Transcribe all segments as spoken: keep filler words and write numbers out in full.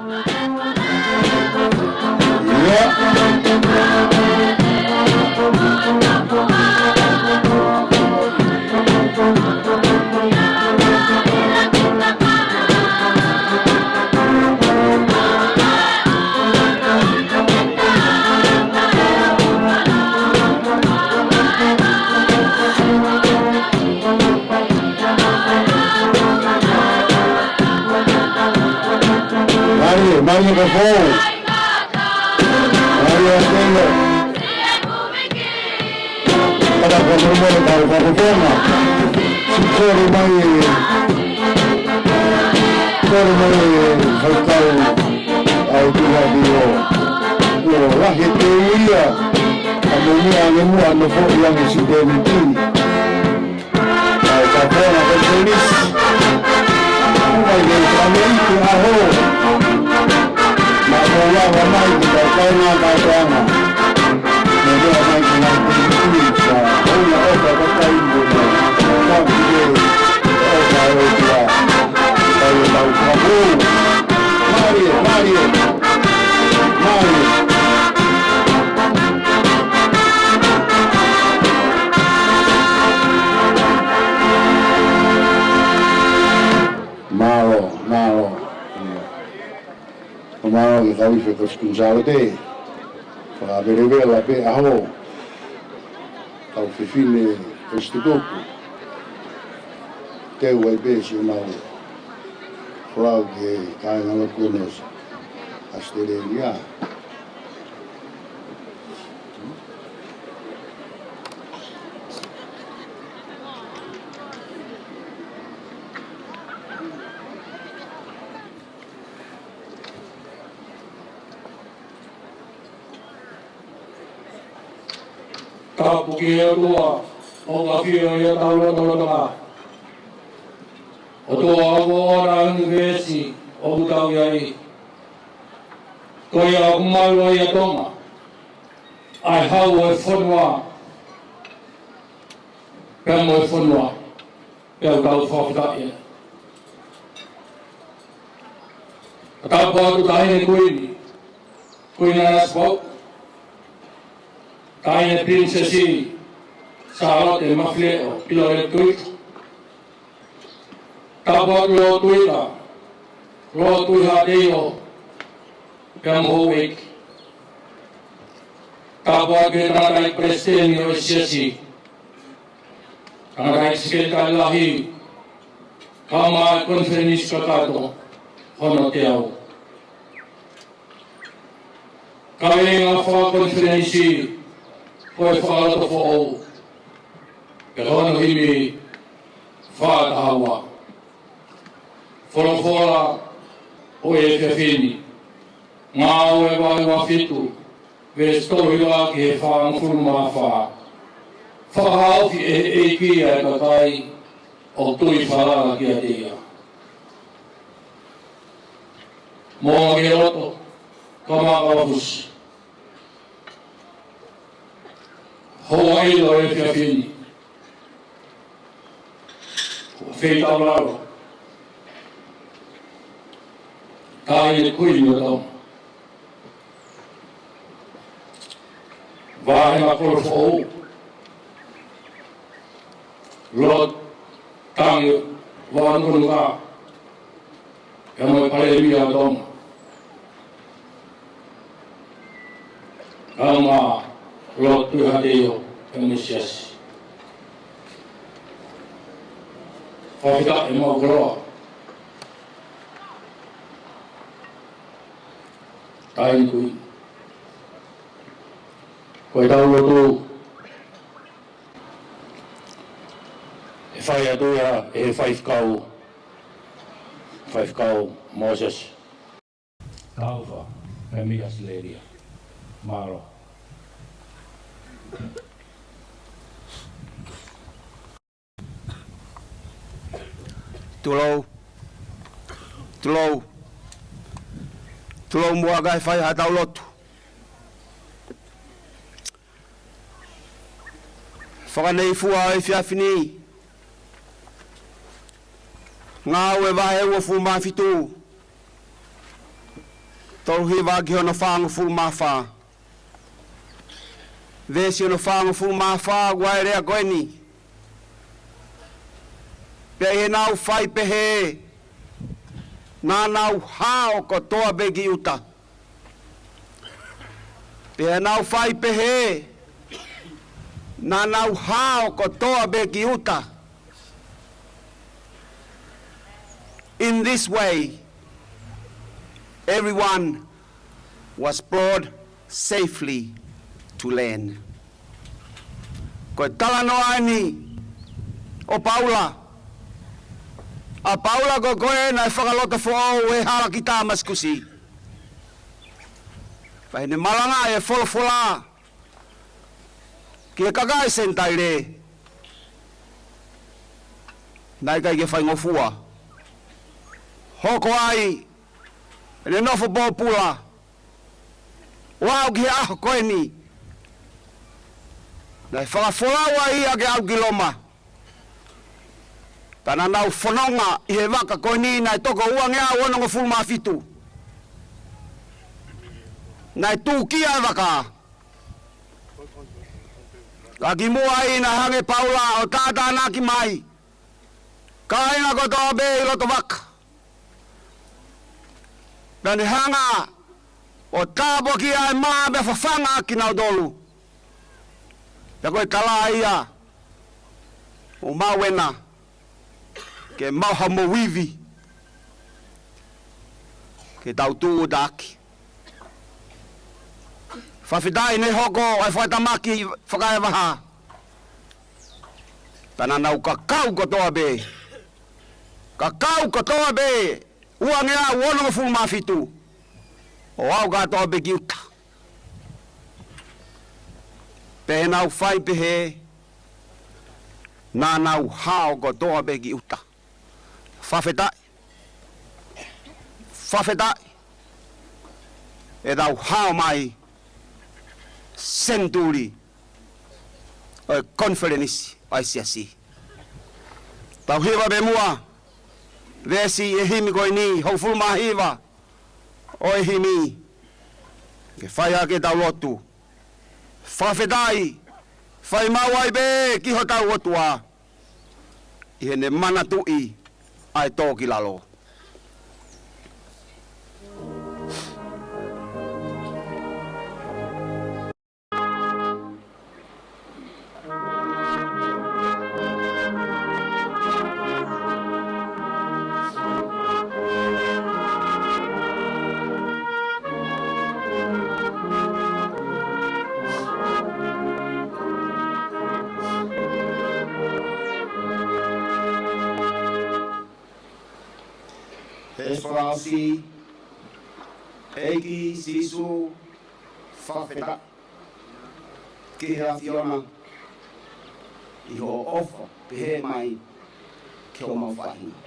Ia. Mālie, mālie ka fou. Mālie ʻa Telo. Pata ka mole mole ka uka ko Tonga. Sukore mai, sukore mai ʻa e kau ʻa e tuha ki o. Kuo lahi e teu ia. Ka mo mea ange mua no fo i ange si temi tini. Ka e ka fona ko Felisi. Mai ke ka me i ke aho. Ma ko la wa mai ke ka ka na ka ka na. Me ke mai ke na ke ke sa. Ona o ka ka ka i mo. Ka ke ke. O ka o ka. Ka e ka ka. Mālie, mālie. Mālie. Mālō, mālō. Ia. ʻO mālō ki he kau ife ko Sikunisalo te. Fakavelevela pē ʻaho. Kau fefine ko Situtuku. Teu ai pē siʻonau folau ki he kāinga lotu ʻo ʻAositelēlia. Tapu ki he ʻOtua, ʻoku ʻafio ʻi hotau lotolotonga. ʻOtua ʻoku ʻoʻona ʻa e ʻunivēsi ʻoku tau ʻi ai. Ko ia ʻoku malu ai ʻa Tonga, ʻa e hau ʻo e fonua, pea mo e fonua, pea ʻoku tau fakafetaʻi ai. Tapu atu Taʻahine Kuini, Kuini Nanasipauʻu, Taʻahine Pilinisesi Sālote Mafileʻo Pilolevu Tuita, tapu atu Lord Tuita, Lord Tuihaʻateio, pea mo houʻeiki. Tapu atu ki he tangataʻeiki palesiteni ʻo e siasi, tangataʻeiki sekelitali lahi, kae ʻumaʻā e konifelenisi kakato hono teau. Kaveinga fakakonifelenisi ko e Fakalotofoʻou, pea ko hono himi fā taha ua. Folofola ʻo e efiafi ni, Ngāue vahe ua fitu, veesi tolu hiva ki he fāngofulu mā fā. Fakahaofi ʻe he ʻEiki ʻa e kakai ʻoku tui falala kiate ia. Mou ngaahi loto, kae ʻumaʻā kavafusi. Houa ʻilo ʻo e efiafi ni. Feitaulalo. Taʻahine Kuini ʻo Tonga. Vāhenga Kolofoʻou. Lord Tangi Vanunuka. Pea mo e Palēmia ʻo Tonga. Kae ʻumaʻā Lord Tuihaʻateio pea mo e siasi. Fakafetaʻi mo e koloa. Taʻahine Kuini. Ko ʻetau lotu ʻe fai atu ia ʻe he faifekau, faifekau Mōsese Taufa, Palēmia ʻAositelēlia. Mālō. Tulou. Tulou. Tulou muʻa kae fai haʻatau lotu. Fakaneifua ʻo e efiafi ni. Ngāue vahe uofulu mā fitu. Tolu hiva ki hono fāngofulu mā fā. Veesi hono fāngofulu mā fā, ʻoku ʻi ai e lea ko eni: Pea ʻi heʻenau fai pehē, naʻa nau hao kotoa pē ki ʻuta. Pea ʻi heʻenau fai pehē, naʻa nau hao kotoa pē ki ʻuta. In this way, everyone was brought safely to land. Ko e talanoa eni ʻo Paula. ʻA Paula ko ē naʻe fakalotofoʻou he hala ki Tāmasikusi. Pea ʻi heʻene malangaʻi e folofola ki he kakai Senitaile, naʻe ʻikai ke faingofua. Hoko ai ʻene nofo pōpula ʻo aʻu ki he ʻaho ko eni naʻe fakafolau ai ia ke aʻu ki Loma. Pea naʻa nau fononga ʻi he vaka ko eni naʻe toko uangeau onongofulu mā fitu. Naʻe tūkia e vaka. Ka kimuʻa ai naʻe hanga ʻe Paula ʻo tātānaki mai kāinga kotoa pē ʻi loto vaka. Pea ne hanga ʻo tāpuakiʻi ʻa e mā pea fafanga kinautolu. Pea ko e tala ia ʻoku mau ʻena ke mau ha moʻui ivi ke tau tūʻuta ʻaki. Fakafetaʻi naʻe hoko ʻa e fakatamaki fakaevaha. Pea naʻa nau kakau kotoa pē. Kakau kotoa pē. Uangeau onongofulu mā fitu. ʻO aʻu kātoa pē ki ʻuta. Pea ʻi heʻenau fai pehē, naʻa nau hao kotoa pē ki ʻuta. Fakafetaʻi. Fakafetaʻi. ʻEtau hao mai senituli ʻo e konifelenisi ʻo e siasi. Tau hiva pē muʻa veesi ʻi he himi ko eni, hongofulu mā hiva ʻo e himi, ke fai ʻaki ʻetau lotu. Fakafetaʻi, fai maʻu ai pē ki hotau ʻOtua ʻi heʻene manatuʻi ʻa e tō ki lalo. He fakaʻosi, ʻEiki Sīsū, fakafetaʻi ki he ʻAfiona ʻi hoʻo ʻofa pehē mai ki homau faʻahinga.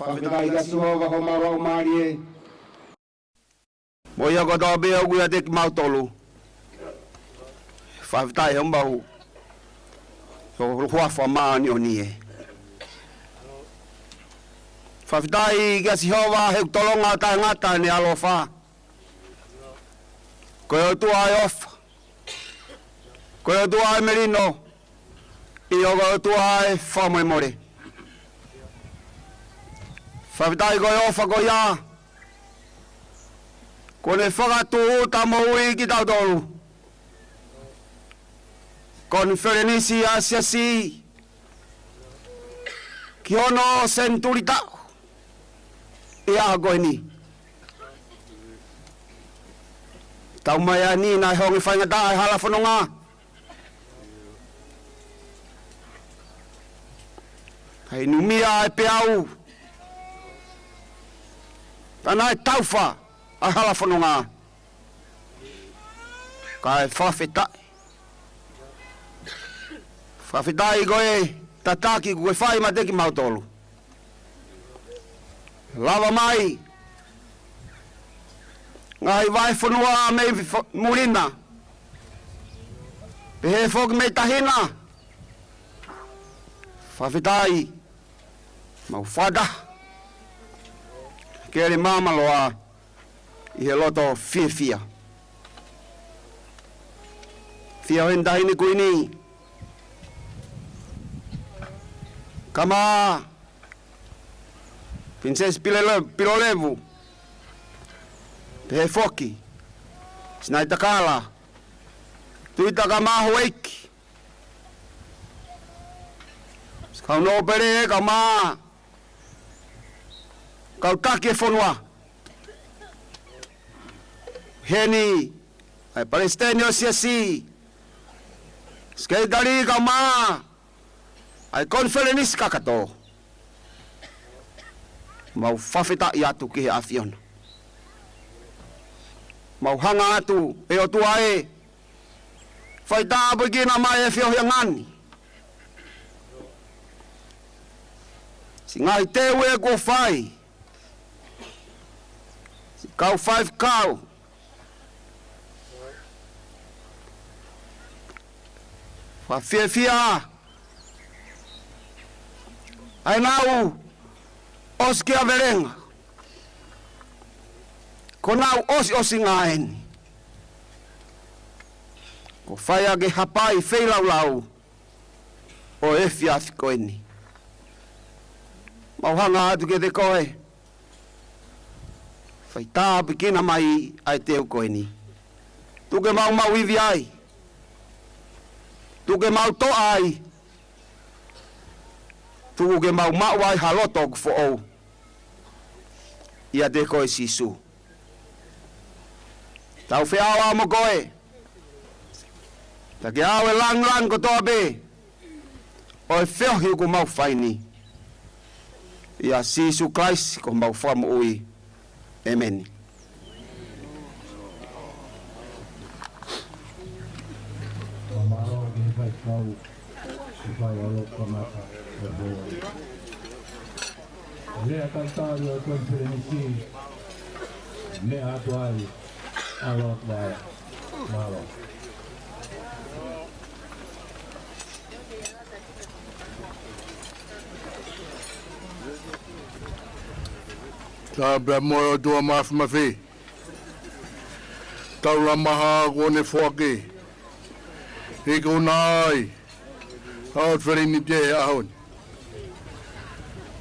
Fakafetaʻi kia Sihova, homau laumālie, mo ia kotoa pē ʻoku ʻiate kimautolu. Fakafetaʻi homau, ʻi ho huafa māʻoniʻoni ē. Fakafetaʻi kia Sihova he ʻoku tolonga ʻo taʻengata ʻene ʻaloʻofa. Ko e ʻOtua ʻo e ʻofa. Ko e ʻOtua ʻo e melino. ʻIo, ko e ʻOtua ʻo e fakamolemole. Fakafetaʻi ko e ʻofa ko ia kuo ne fakatūʻuta moʻui kitautolu. Konifelenisi ʻa e siasi ki hono senituli taʻu ʻi he ʻaho ko eni. Taumaiā ni naʻe honge faingataʻa e hala fononga. Naʻe inumia e peau. Pea naʻe taufa ʻa e hala fononga. Kae fakafetaʻi. Fakafetaʻi ko e tataki kuo ke fai maʻa kimautolu. Lava mai ngaahi vahefonua mei fo-, muli na, pehē foki mei tahi na. Fakafetaʻi, mau fakataha. Kele māmāloa ʻi he loto fiefia. Fiefia ʻi he taʻahine kuini, kae ʻumaʻā Pilinisesi Pilele-, Pilolevu, pehē foki Sinaitakala, Tuʻi Takamaho Eiki, kau nōpele kae ʻumaʻā kau taki e fonua. Heni ʻa e palesiteni ʻo e siasi, sekelitali kae ʻumaʻā ʻa e konifelenisi kakato. Mau fakafetaʻi atu ki he ʻAfiona. Mau hanga atu, ʻe ʻOtua ē, fai tāpuekina mai e feohiʻanga ni. Siʻi ngaahi teu ē kuo fai, siʻi kau faifekau, fakafiefia ʻa ʻenau ʻosikiavelenga, ko honau ʻosiʻosinga eni. Kuo fai ʻaki e hapai feilaulau ʻo e efiafi ko eni. Mau hanga atu kiate koe, fai tāpuekina mai ʻa e teu ko eni. Tuku ke mau maʻu ivi ai. Tuku ke mau toʻa ai. Tuku ke mau maʻu ai ha loto ʻoku foʻou ʻiate koe Sīsū. Tau feʻao mo koe. Pea ke ʻave e lāngilangi kotoa pē ʻo e feohi ʻoku mau fai ni, ʻia Sīsū Kalaisi ko homau Fakamoʻui. ʻĒmeni. Mālō ki he faifekau, ki he faiʻolo kamata, e pō. Lea talitali ʻo e konifelenisi, meʻa atu ai, ʻalu atu ai. Mālō. Tapu pea mo e ʻOtua Māfimafi. Taulama ha kuo ne foaki ʻi he kuonga ai ʻa e ʻOtu Felinite he ʻaho ni.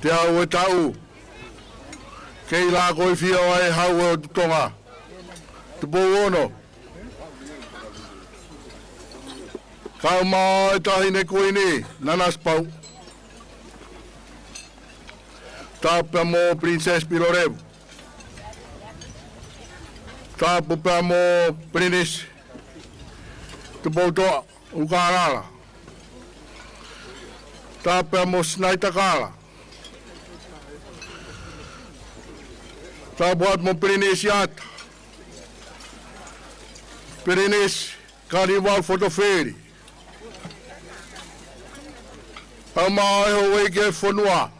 Teau e taʻu kei lakoifio ai e Hau ʻo e ʻOtu Tonga, Tupou Ono, kae ʻumaʻā e Taʻahine Kuini Nanasipauʻu. Tapu pea mo Pilinisesi Pilolevu. Tapu pea mo Pilinisi Tupoutoʻa ʻUlukalala. Tapu pea mo Sinaitakala. Tapu atu mo Pilinisi ʻAta, Pilinisi Kanivalu Fotofili, kae ʻumaʻā e houʻeiki ʻo e fonua.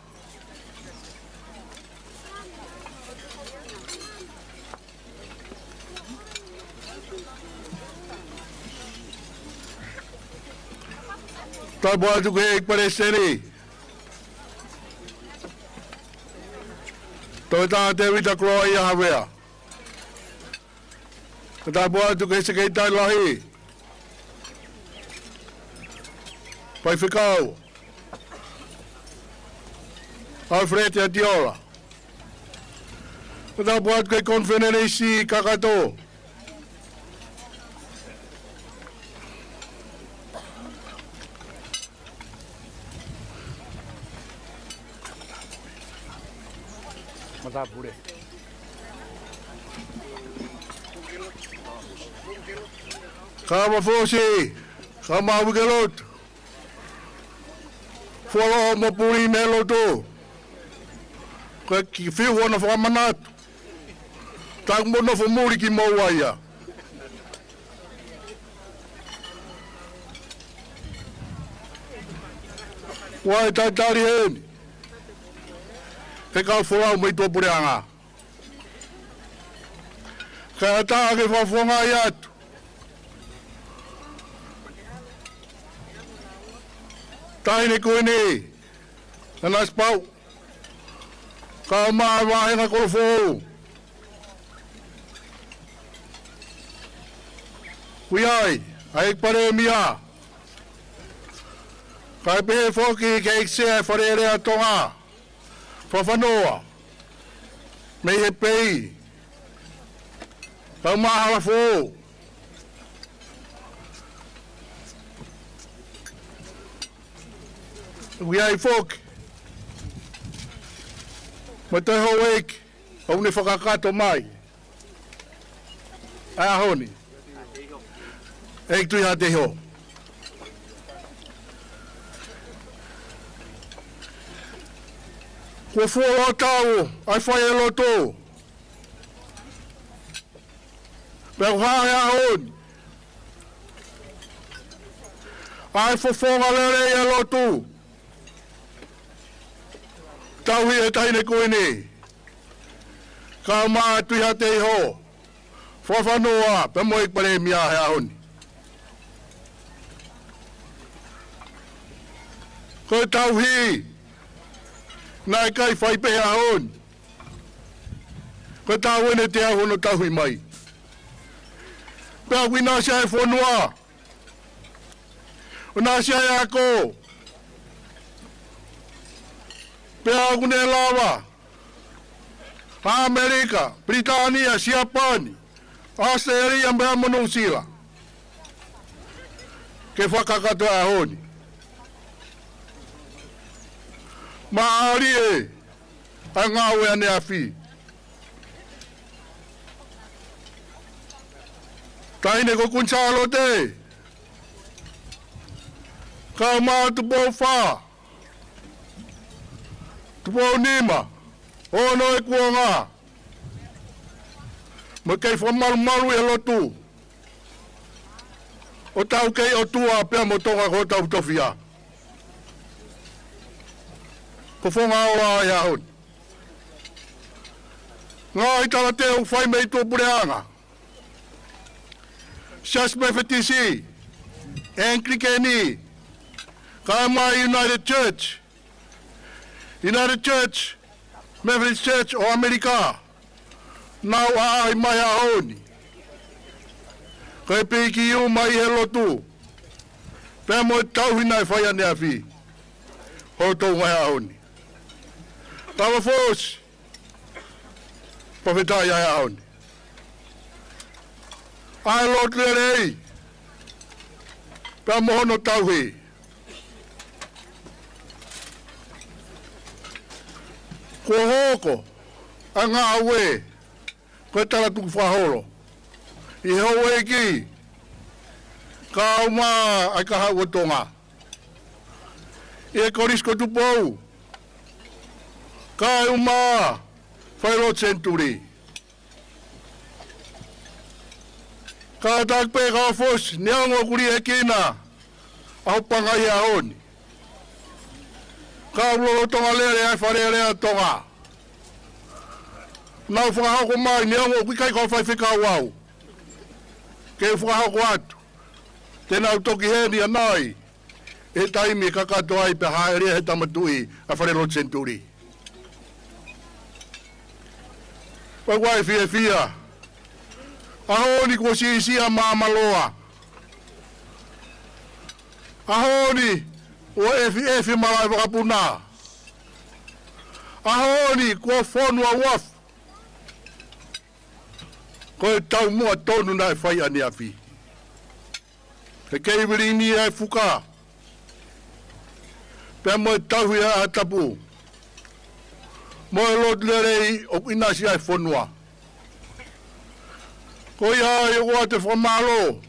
Tapu atu ki he ʻEiki Palesiteni, Toketā Tēvita Koloaʻia Havea. Kae tapu atu ki he Sekelitali Lahi, Faifekau ʻAlifeleti ʻAtiola. Kae tapu atu ki he konifelenisi kakato. Matāpule. Kava Fosi, kava Uikelotu. Fuoloa mo puli mei loto. Ko e kiʻi fiu hono fakamanatu. Taku mo nofo muli kimoua ia. Ko e talitali heni ʻe he kau folau mei tuʻapuleʻanga. Kae ʻatā ke fakafofongaʻi atu Taʻahine Kuini Nanasipauʻu, kae ʻumaʻā e vāhenga kolo foʻou. Kui ai ʻa e ʻEiki Palēmia, kae pehē foki ki he ʻEiki Sea ʻo e Fale Alea Tonga, Fafanoa, mei he pei, kae ʻumaʻā Halafoʻou. Kui ai foki mo e toe houʻeiki ʻoku ne fakakakato mai ʻa e ʻaho ni, ʻEiki Tuʻihaʻateiho. Kuo fuoloa tau ʻa e fai e lotu, pea ʻoku hā he ʻaho ni ʻa e fofonga lelei ʻo e lotu, tauhi ʻe he Taʻahine Kuini, kae ʻumaʻā Tuʻihaʻateiho, Fafanoa, pea mo e ʻEiki Palēmia he ʻaho ni. Ko e tauhi naʻe ʻikai fai pē he ʻaho ni. Ko e taʻu eni ʻe teau hono tauhi mai. Pea ʻoku ʻinasi ai e fonua, ʻoku ʻinasi ai e ako. Pea ʻoku ne lava ʻa ʻAmelika, Pilitānia, Siapani, ʻAositelēlia pea mo Nuʻusila ke fakakakato e ʻaho ni. Mālie ʻa e ngāue ʻaneafi. Taʻahine ko Kuini Sālote, kae ʻumaʻā Tupou Fā, Tupou Nima, Ono e Kuonga, mo e kei fakamalumalu ʻi he lotu ʻo tau kei ʻOtua pea mo Tonga ko hotau tofiʻa. Ko e fofonga ola ʻo e ʻaho ni. Ngaahi talateu fai mei tuʻapuleʻanga, Siasi Metotisi, ʻAngilikeni, kae ʻumaʻā e United Church, United Church, Methodist Church ʻo ʻAmelika, nau ʻaʻahi mai he ʻaho ni, ko e pikiu mai he lotu pea mo e tauhi naʻe fai ʻaneafi ʻo tau ngaahi ʻaho ni. Tau fosi fakafetaʻi he ʻaho ni ʻa e lotu lelei pea mo hono tauhi. Kuo hoko ʻa e ngāue ko e tala tukufakaholo ʻi he houʻeiki kae ʻumaʻā ʻa e kahaʻu ʻo Tonga, ʻi he Kolisi ko Tupou kae ʻumaʻā Falelotu Senituli. Kātaki pē kau fosi, neongo ʻoku liʻekina ʻa hoʻo pangai he ʻaho ni, ka ʻoku lolotonga lele ʻa e Fale Alea Tonga. Nau fakahoko mai, neongo ʻoku ʻikai ko ha faifekau au, ke u fakahoko atu te nau toki heni ʻanai ʻi he taimi ʻe kakato ai pea hāʻele ai he Tama Tuʻi ʻa Falelotu Senituli. Pea ʻoku ou fiefia. ʻAho ni kuo siʻisiʻi ʻa Māmāloa. ʻAho ni kuo efiʻefi malaʻe vakapuna. ʻAho ni kuo fonu ʻa uafu. Ko e taumuʻa tonu naʻe fai ʻaneafi. He kei vilini ʻa e fuka pea mo e tauhi ʻa e ʻaho tapu mo e lotu lelei ʻoku ʻinasi ai e fonua. Ko ia ai ʻoku ʻoatu e fakamālō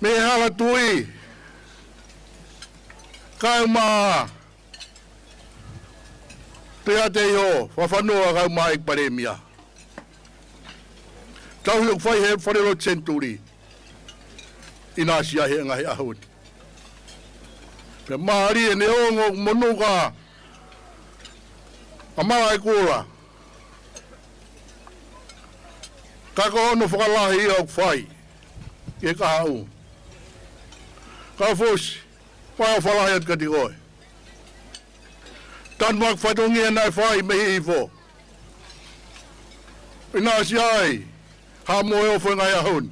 mei he Hala Tuʻi kae ʻumaʻā Tuʻihaʻateiho, Fafanoa kae ʻumaʻā e ʻEiki Palēmia. Tauhi ʻoku fai he Falelotu Senituli, ʻinasi ai he ngaahi ʻaho ni. Pea mālie neongo monū ʻa Malaʻekula, ka ko hono fakalahi ia ʻoku fai ki he kahaʻu. Ka fosi, fai ʻo fakalahi atu kiate koe. Tanumaki fatongia naʻe fai mei Hihifo. ʻInasi ai, Haʻa Moheofo he ngaahi ʻaho ni.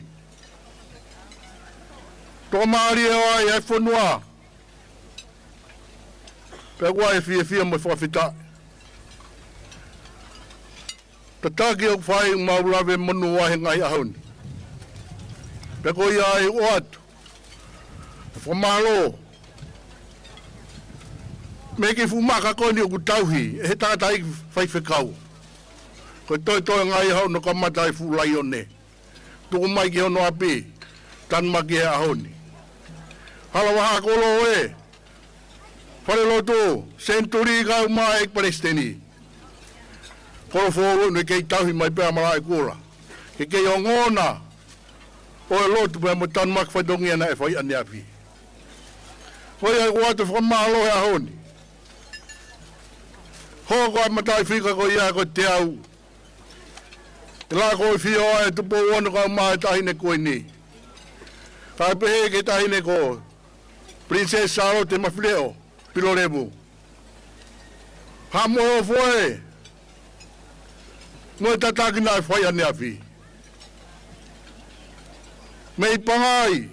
Toka mālie ʻo ʻai e fonua. Pea ʻoku ʻi ai e fiefia mo e fakafetaʻi. Tataki ʻoku fai, mau lave monū ai he ngaahi ʻaho ni. Pea ko ia ai ʻoatu fakamālō mei he kiʻi fuʻu maka ko eni ʻoku tauhi ʻe he tangataʻeiki faifekau. Ko e toetoe ngaahi ʻaho ni ʻo kamata e fuʻu laione. Tuku mai ki hono ʻapi, tanumaki he ʻaho ni. Hala Vaha Kolo ē, Falelotu, Senituli kae ʻumaʻā e ʻEiki Palesiteni. Kolo Foʻou, ne kei tauhi mai pē ʻa Malaʻekula. Ke kei ongona ʻo e lotu pea mo e tanumaki fatongia naʻe fai ʻaneafi. Ko ia ʻoku ʻoatu e fakamālō he ʻaho ni. Hoko ʻa e mataʻifika ko ia ko e teau. ʻI he lā ko e fio ʻa e Tupou Ono kae ʻumaʻā e Taʻahine Kuini. Kae pehē ki he Taʻahine ko Princess Sālote Mafileʻo Pilolevu. Haʻa Moheofo ē, mo e tataki naʻe fai ʻaneafi. Mei Pangai,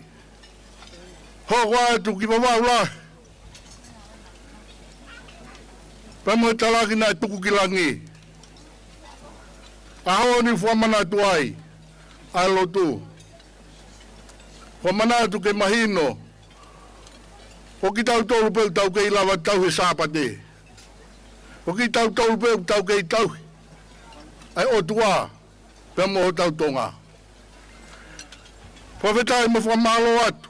hoko atu ki Vavaʻu lahi. Pea mo e talaki naʻe tuku ki langi. ʻAho ni fakamanatu ai ʻa e lotu. Fakamanatu ke mahino, ko kitautolu pē ʻoku tau kei lava tauhi e Sāpate. Ko kitautolu pē ʻoku tau kei tauhi ʻa e ʻOtua pea mo hotau Tonga. Fakafetaʻi mo fakamālō atu,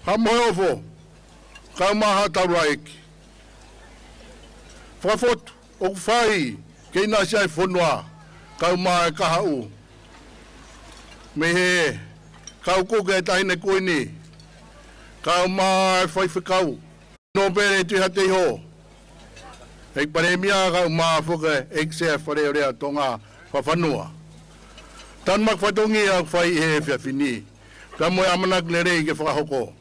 Haʻa Moheofo, kae ʻumaʻā haʻa taulaʻeiki. Fakafotu ʻoku fai ke ʻinasi ai e fonua, kae ʻumaʻā e kahaʻu. Mei he kau kuke ʻa e Taʻahine Kuini, kae ʻumaʻā e faifekau. Nōpele Tuʻi Haʻateiho, ʻEiki Palēmia kae ʻumaʻā foki e ʻEiki Sea Fale Alea Tonga Fakafanua. Tanumaki fatongia ʻoku fai ʻi he efiafi ni. Pea mo e ʻamanaki lelei ke fakahoko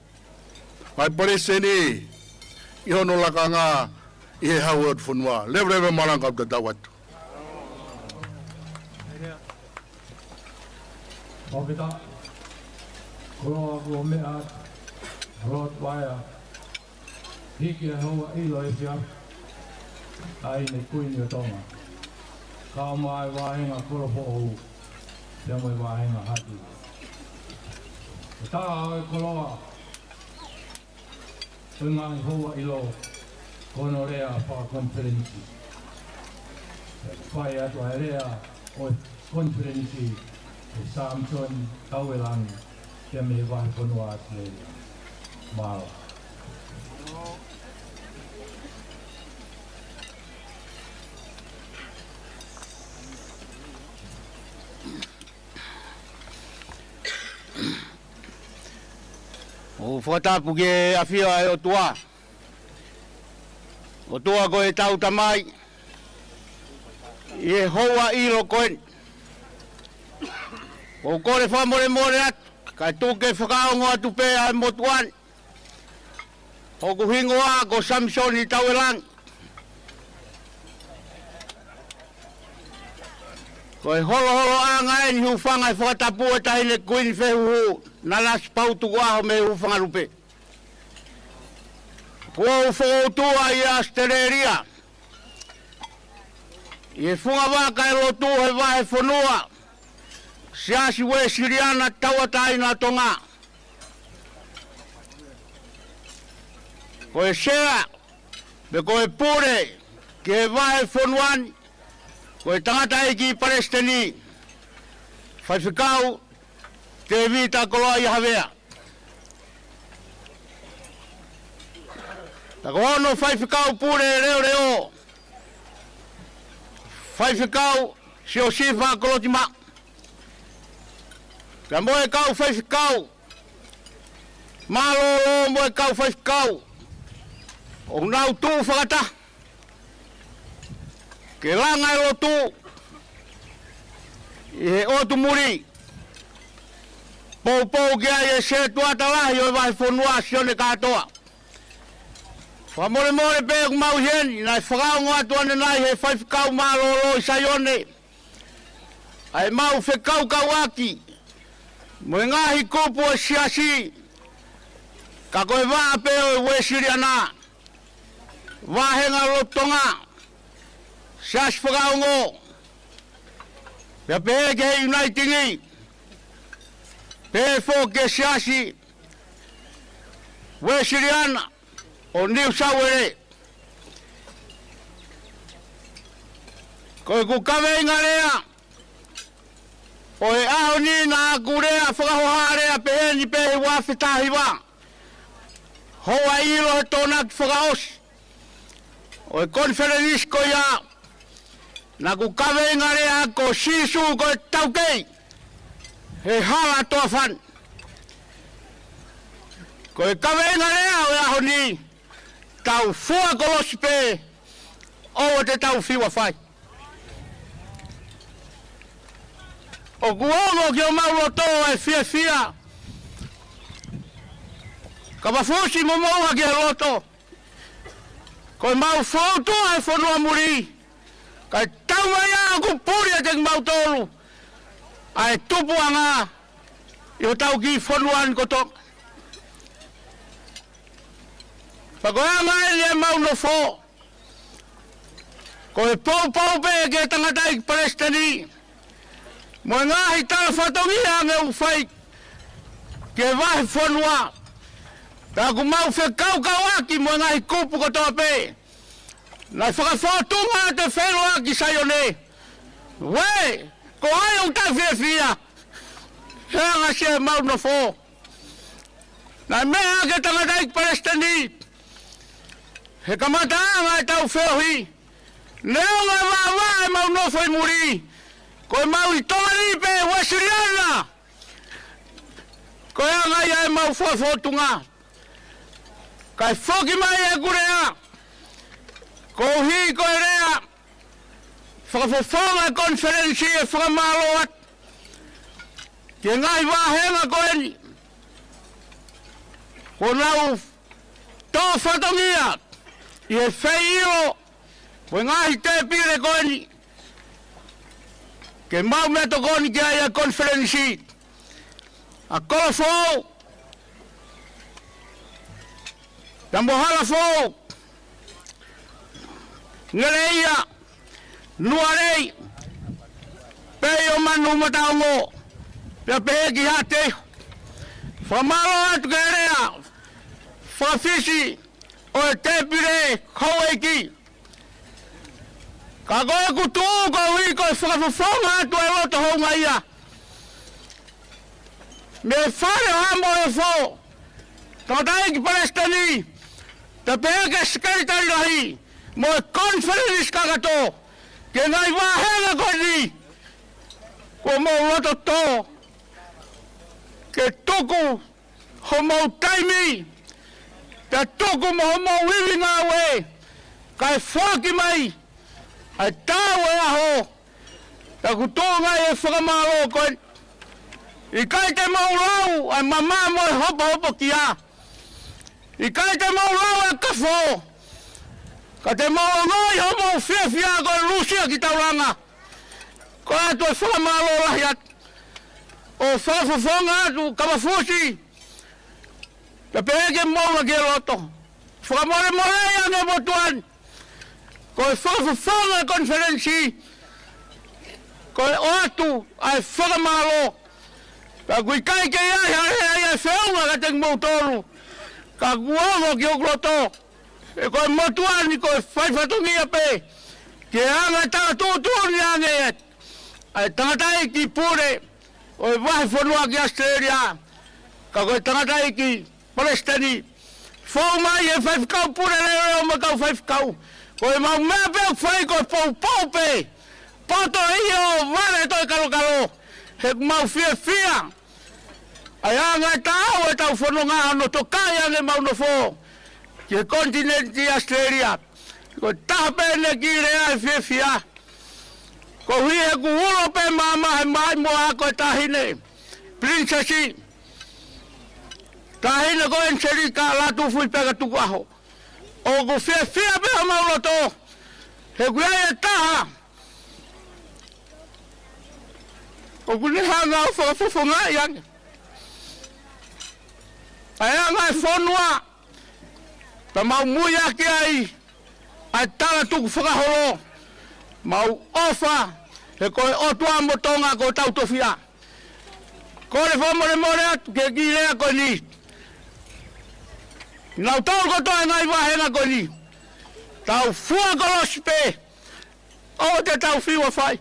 ʻa e Palesiteni ʻi hono lakanga ʻi he hau ʻo e fonua. Leveleva malanga kau tatau atu. Fakafetaʻi. Koloa kuo meʻa atu, Lord Vaea, hiki e houa ʻilo efiafi, Taʻahine Kuini ʻo Tonga, kae ʻumaʻā e vāhenga Kolo Foʻou, pea mo e vāhenga Hati. Ko e taha ʻo e koloa ʻo e ngaahi houa ʻilo, ko hono lea fakakonifelenisi. Fai atu ʻa e lea ʻo e konifelenisi ʻe Samisoni Tauelangi, pea mei he vahefonua ʻAositelēlia. Mālō. ʻOku fakatapu ki he ʻafio ʻa e ʻOtua. ʻOtua ko ʻetau Tamai, ʻi he houa ʻilo ko eni, ʻoku ou kole fakamolemole atu, kae tuku ke fakaongo atu pē ʻa e motuʻa ni. Hoku hingoa ko Samisoni Tauelangi. Ko e holoholoʻanga eni, hūfanga he fakatapu ʻa e Taʻahine Kuini Fehuhu, Nanasipauʻu Tukuʻaho mei Hufangalupe. Kuo u fokoutua ʻi ʻAositelēlia, ʻi he fungavaka ʻo e lotu he vahefonua Siasi Uēsiliana Tauʻatāina ʻo Tonga. Ko e sea, pe ko e pule ki he vahefonua ni, ko e tangataʻeiki palesiteni, Faifekau Tēvita Koloaʻia Havea. Pea ko hono faifekau pule leʻoleʻo, Faifekau Siosifa Kolotimaʻu. Pea mo e kau faifekau mālōlō mo e kau faifekau ʻoku nau tuʻu fakataha ke langa e lotu ʻi he ʻotu muli, poupou ki ai e setuata lahi ʻo e vahefonua Sione kātoa. Fakamolemole pē ʻoku mau ʻi heni, naʻe fakaongo atu ʻanenai ʻe he faifekau mālōlō ʻi Saione ʻa ʻemau fekaukauʻaki mo e ngaahi kupu ʻo e siasi, ka ko e vaʻa pē ʻo e Uēsiliana, Vāhenga Lotu Tonga, Siasi Fakaongo, pea pehē ki he Uniting, pehē foki ki he Siasi Uēsiliana ʻo New South Wales. Ko ʻeku kaveinga lea ʻo e ʻaho ni, naʻa ku lea fakahohaʻa lea peheni pē he ua afe taha hiva, hoʻo ʻilo he Tokonaki fakaʻosi ʻo e konifelenisi ko ia, naʻa ku kaveinga lea ko Sīsū ko e taukei he hala toafani. Ko e kaveinga lea ʻo e ʻaho ni, tau fua kolosi pē ʻoua te tau fiu ʻa fai. ʻOku ongo ki homau loto e fiefia, ka mafusi mo moʻua ki he loto. Ko ʻemau foutua he fonua muli, kae tau mai ʻa ʻoku puli ʻiate kimautolu ʻa e tupuʻanga ʻi hotau kiʻi fonua ni kotoa. Pea ko e anga eni ʻemau nofo, ko e poupou pē ki he tangataʻeiki palesiteni mo e ngaahi tala fatongia ange ʻoku fai ki he vahefonua. Pea ʻoku mau fekaukauʻaki mo e ngaahi kupu kotoa pē naʻe fakafōtunga atu e feʻiloaki ʻi Saione. Uē, ko hai ʻoku tau fiefia he anga siʻi ʻemau nofo? Naʻe meʻa ki he tangataʻeiki palesiteni he kamataʻanga ʻetau feohi, neongo e vāvā ʻemau nofo ʻi muli, ko ʻemau ʻi Tonga ni pē Uēsiliana, ko e anga ia ʻemau fakafōtunga. Kae foki mai ʻeku lea, koeʻuhi ko e lea fakafofonga e konifelenisi, ʻe fakamālō atu ki he ngaahi vāhenga ko eni kuo nau tō fatongia ʻi he feʻilo mo e ngaahi tēpile ko eni ke maʻu meʻatokoni ki ai ʻa e konifelenisi. ʻA Kolofoʻou, Tamohala Foʻou, Ngeleia, Nualei, Peio, Manu, Mataongo, pea pehē ki Haʻateiho. Fakamālō atu ki he lea fakafisi ʻo e tēpile houʻeiki. Ka ko ʻeku tuʻu koeʻuhi ko e fakafofonga atu e loto houngaʻia mei he Fale ʻo Haʻa Moheofo, tangataʻeiki palesiteni, pea pehē ki he sekelitali lahi mo e konifelenisi kakato, ki he ngaahi vāhenga ko eni, kuo mou loto tō ke tuku homou taimi, pea tuku mo homou ivi ngāue, kae foaki mai ʻa e tau e ʻaho, pea ʻoku tuʻu mai e fakamālō ko eni. ʻIkai te mou lau ʻa e mama mo e hopohopokia. ʻIkai te mou lau ʻa e kafo, ka te mou ongoʻi homou fiefia ko e lusia ki taulanga. Ko e ʻatu e fakamālō lahi atu ʻo fakafofonga atu ka mafusi, pea pehē ke moʻua ki he loto. Fakamolemole ange motuʻa ni, ko e fakafofonga e konifelenisi, ko e ʻoatu ʻa e fakamālō. Pea ʻoku ʻikai ke ʻi ai ha lea ia ʻe feʻunga kiate kimoutolu, ka kuo ongo ki hoku loto ʻe ko e motuʻa ni ko e fai fatongia pē ki he anga e tala tuʻutuʻuni ange ʻa e tangataʻeiki pule ʻo e vahefonua ki ʻAositelēlia, ka ko e tangataʻeiki palesiteni, fou mai e faifekau pule leʻoleʻo mo e kau faifekau. Ko ʻemau meʻa pē ʻoku fai ko e poupou pē, poto ʻio, vale toe kalokalo. He ʻoku mau fiefia ʻa e anga e taʻau ʻetau fononga hono tokaʻi ange ʻemau nofo. ki he konitinēniti ʻAositelēlia. Ko e taha pē naʻe kiʻi lea ʻa e fiefia. Koeʻuhi he kuo ulo pē māmani he maʻimoa ko e taʻahine Pilinisesi. Taʻahine ko ʻEniseli Kalatufuipeka Tukuʻaho. ʻOku fiefia pē homau loto. He ʻoku ʻi ai e taha ʻoku ne hanga ʻo fakafofongaʻi ange ʻa e anga e fonua. Pea mau muiaki ai ʻa e tala tukufakaholo. Mau ʻofa he ko e ʻOtua mo Tonga ko hotau tofiʻa. Kole fakamolemole atu ki he kiʻi lea ko eni. Naʻa tau kotoa he ngaahi vāhenga ko eni. Tau fua kolosi pē ʻo te tau fiu ʻa fai.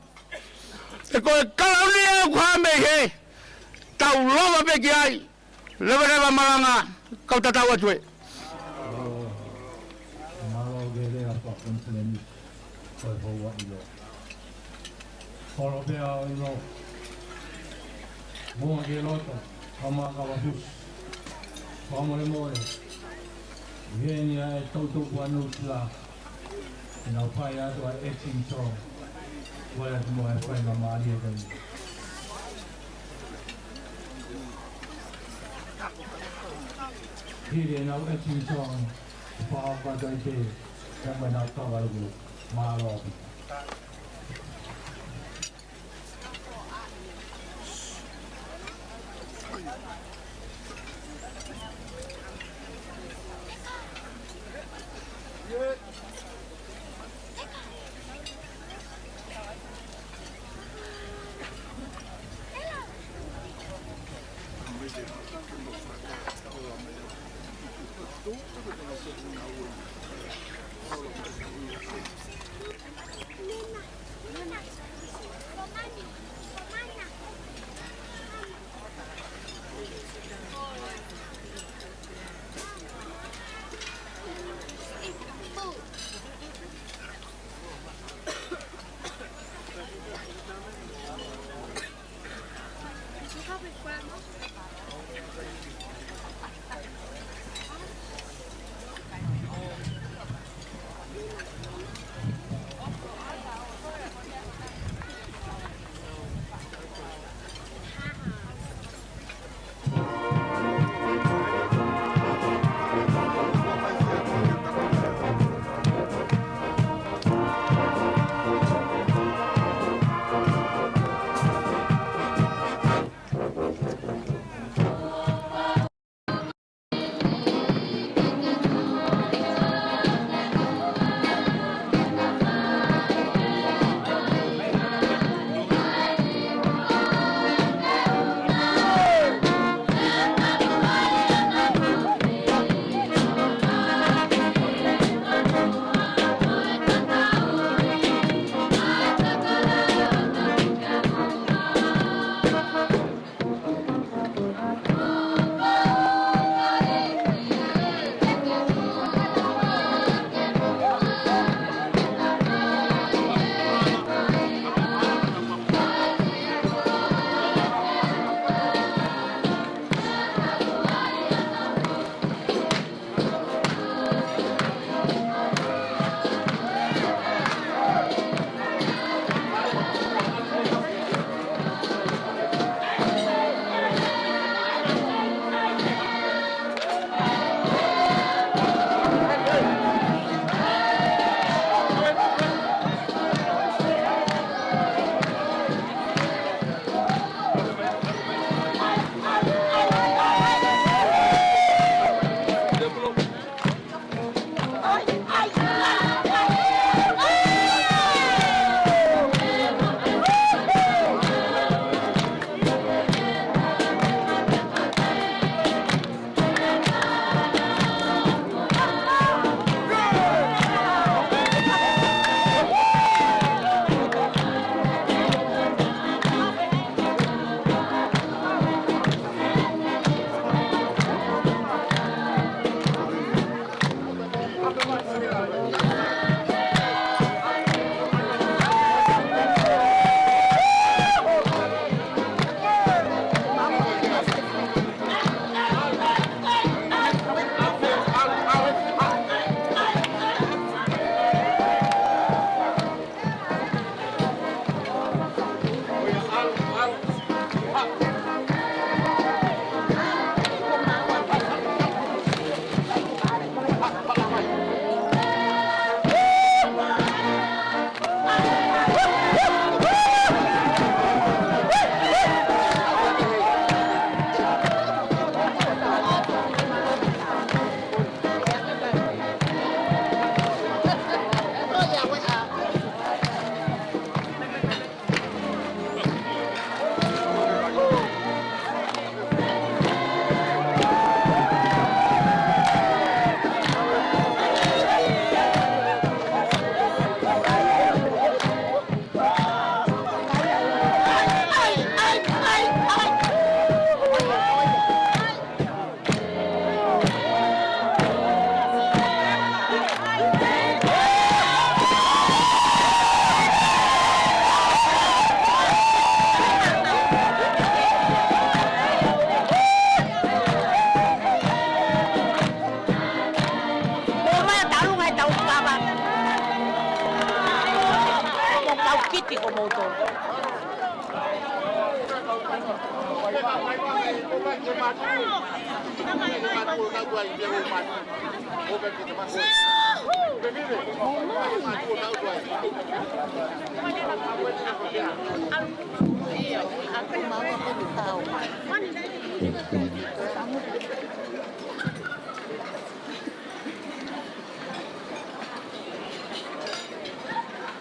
He ko e kalauni ʻoku hā mei hē. Tau lava pē ki ai. Levaleva malanga, kau tatau atu ē. Mālō ke lea fakakonitinēniti, ko e houa ʻilo. Holo pē ʻa e ʻilo. Muʻa ki loto, kae ʻumaʻā kau ʻapusi. Fakamolemole. ʻI heni ʻa e toutou pua Nuʻu Sila. Ke nau fai atu ʻa e action song. Kole atu mo e fai ma mālie kai. Hili ʻenau action song. Pau ka toi te. Kama nau kava luku. Mālō.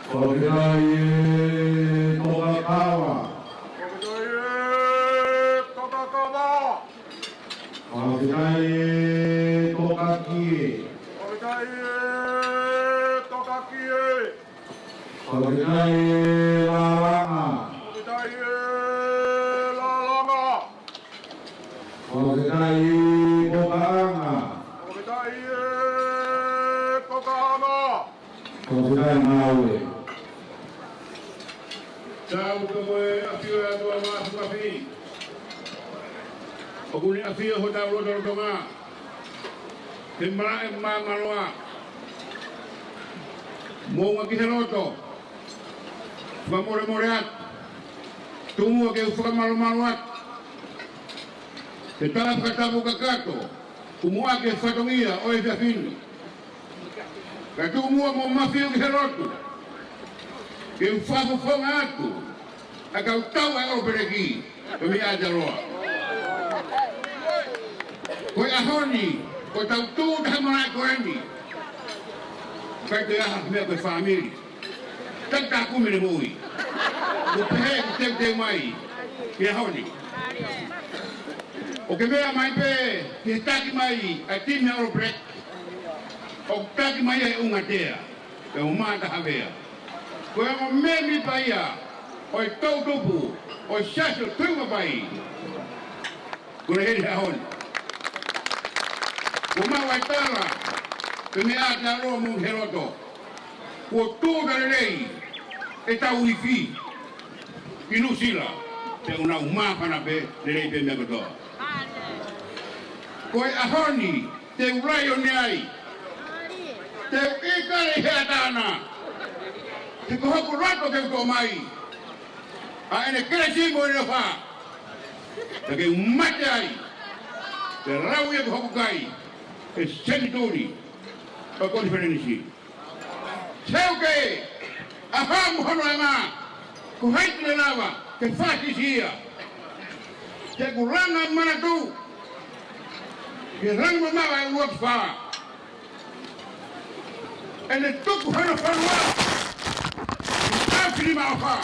Fakafetaʻi e Tokakawa. Fakafetaʻi e Tokakawa. Fakafetaʻi e Tokakie. Fakafetaʻi e Tokakie. Fakafetaʻi e Lalanga. Fakafetaʻi e Lalanga. Fakafetaʻi e Kokaʻanga. Fakafetaʻi e Kokaʻanga. Fakafetaʻi Maue. Tau ko e ʻafio ʻa e ʻOtua Māfimafi. ʻOku ne ʻafio ʻi hotau lotolotonga. He malaʻe māmāloa. Moʻunga ki he loto. Fakamolemole atu. Tuku muʻa ke u fakamalumalu atu. He tala fakatapu kakato, ʻoku muʻaki e fatongia ʻo e efiafi ni. Ka tuku muʻa mo Mafiu ki he lotu, ke u fakafofonga atu ʻa e kau tau ʻa e ʻOlopeleki ko e mei Aotearoa. Ko e ʻaho ni, ko e tau tuʻu taha malaʻe ko eni. ʻIkai ke ʻi ai ha meʻa ko e fāmili. Taki taha kumi ne moʻui. Ko e pehē ʻoku teuteu mai ki he ʻaho ni. ʻOku ke meʻa mai pē ki he taki mai ʻa e timi ʻa e All Black. ʻOku taki mai ʻa e Ungatea, ʻa e Matahavea. Ko e ongo mēmipa ia ʻo e toʻutupu ʻo e Siasi ʻo Tuʻi Mavahe. Ko e heni he ʻaho ni. Ko e maʻu ʻa e tala, pea mei Aotearoa mo e loto. Kuo tuʻuta lelei ʻetau ifi ʻi Nuʻusila, pea ʻoku nau māfana pē, lelei pē meʻa kotoa. Ko e ʻaho ni, te u laione ai. Te u ʻikale he ʻatā na. He ko hoku loto te u toʻo mai ʻa ʻene kelesi mo ʻene ʻofa. Pea ke u mate ai. Te lau ia ko hoku kai. He senituli ʻo e konifelenisi. Seuke, ʻa Haʻamu hono anga, ko hai te ne lava ke fakahīkisia. Te u langa manatu ki he langi mamaʻo ʻa e ʻUluaki Fā. ʻEne tuku hono fonua ʻi he ʻaho ni mo e ʻofa.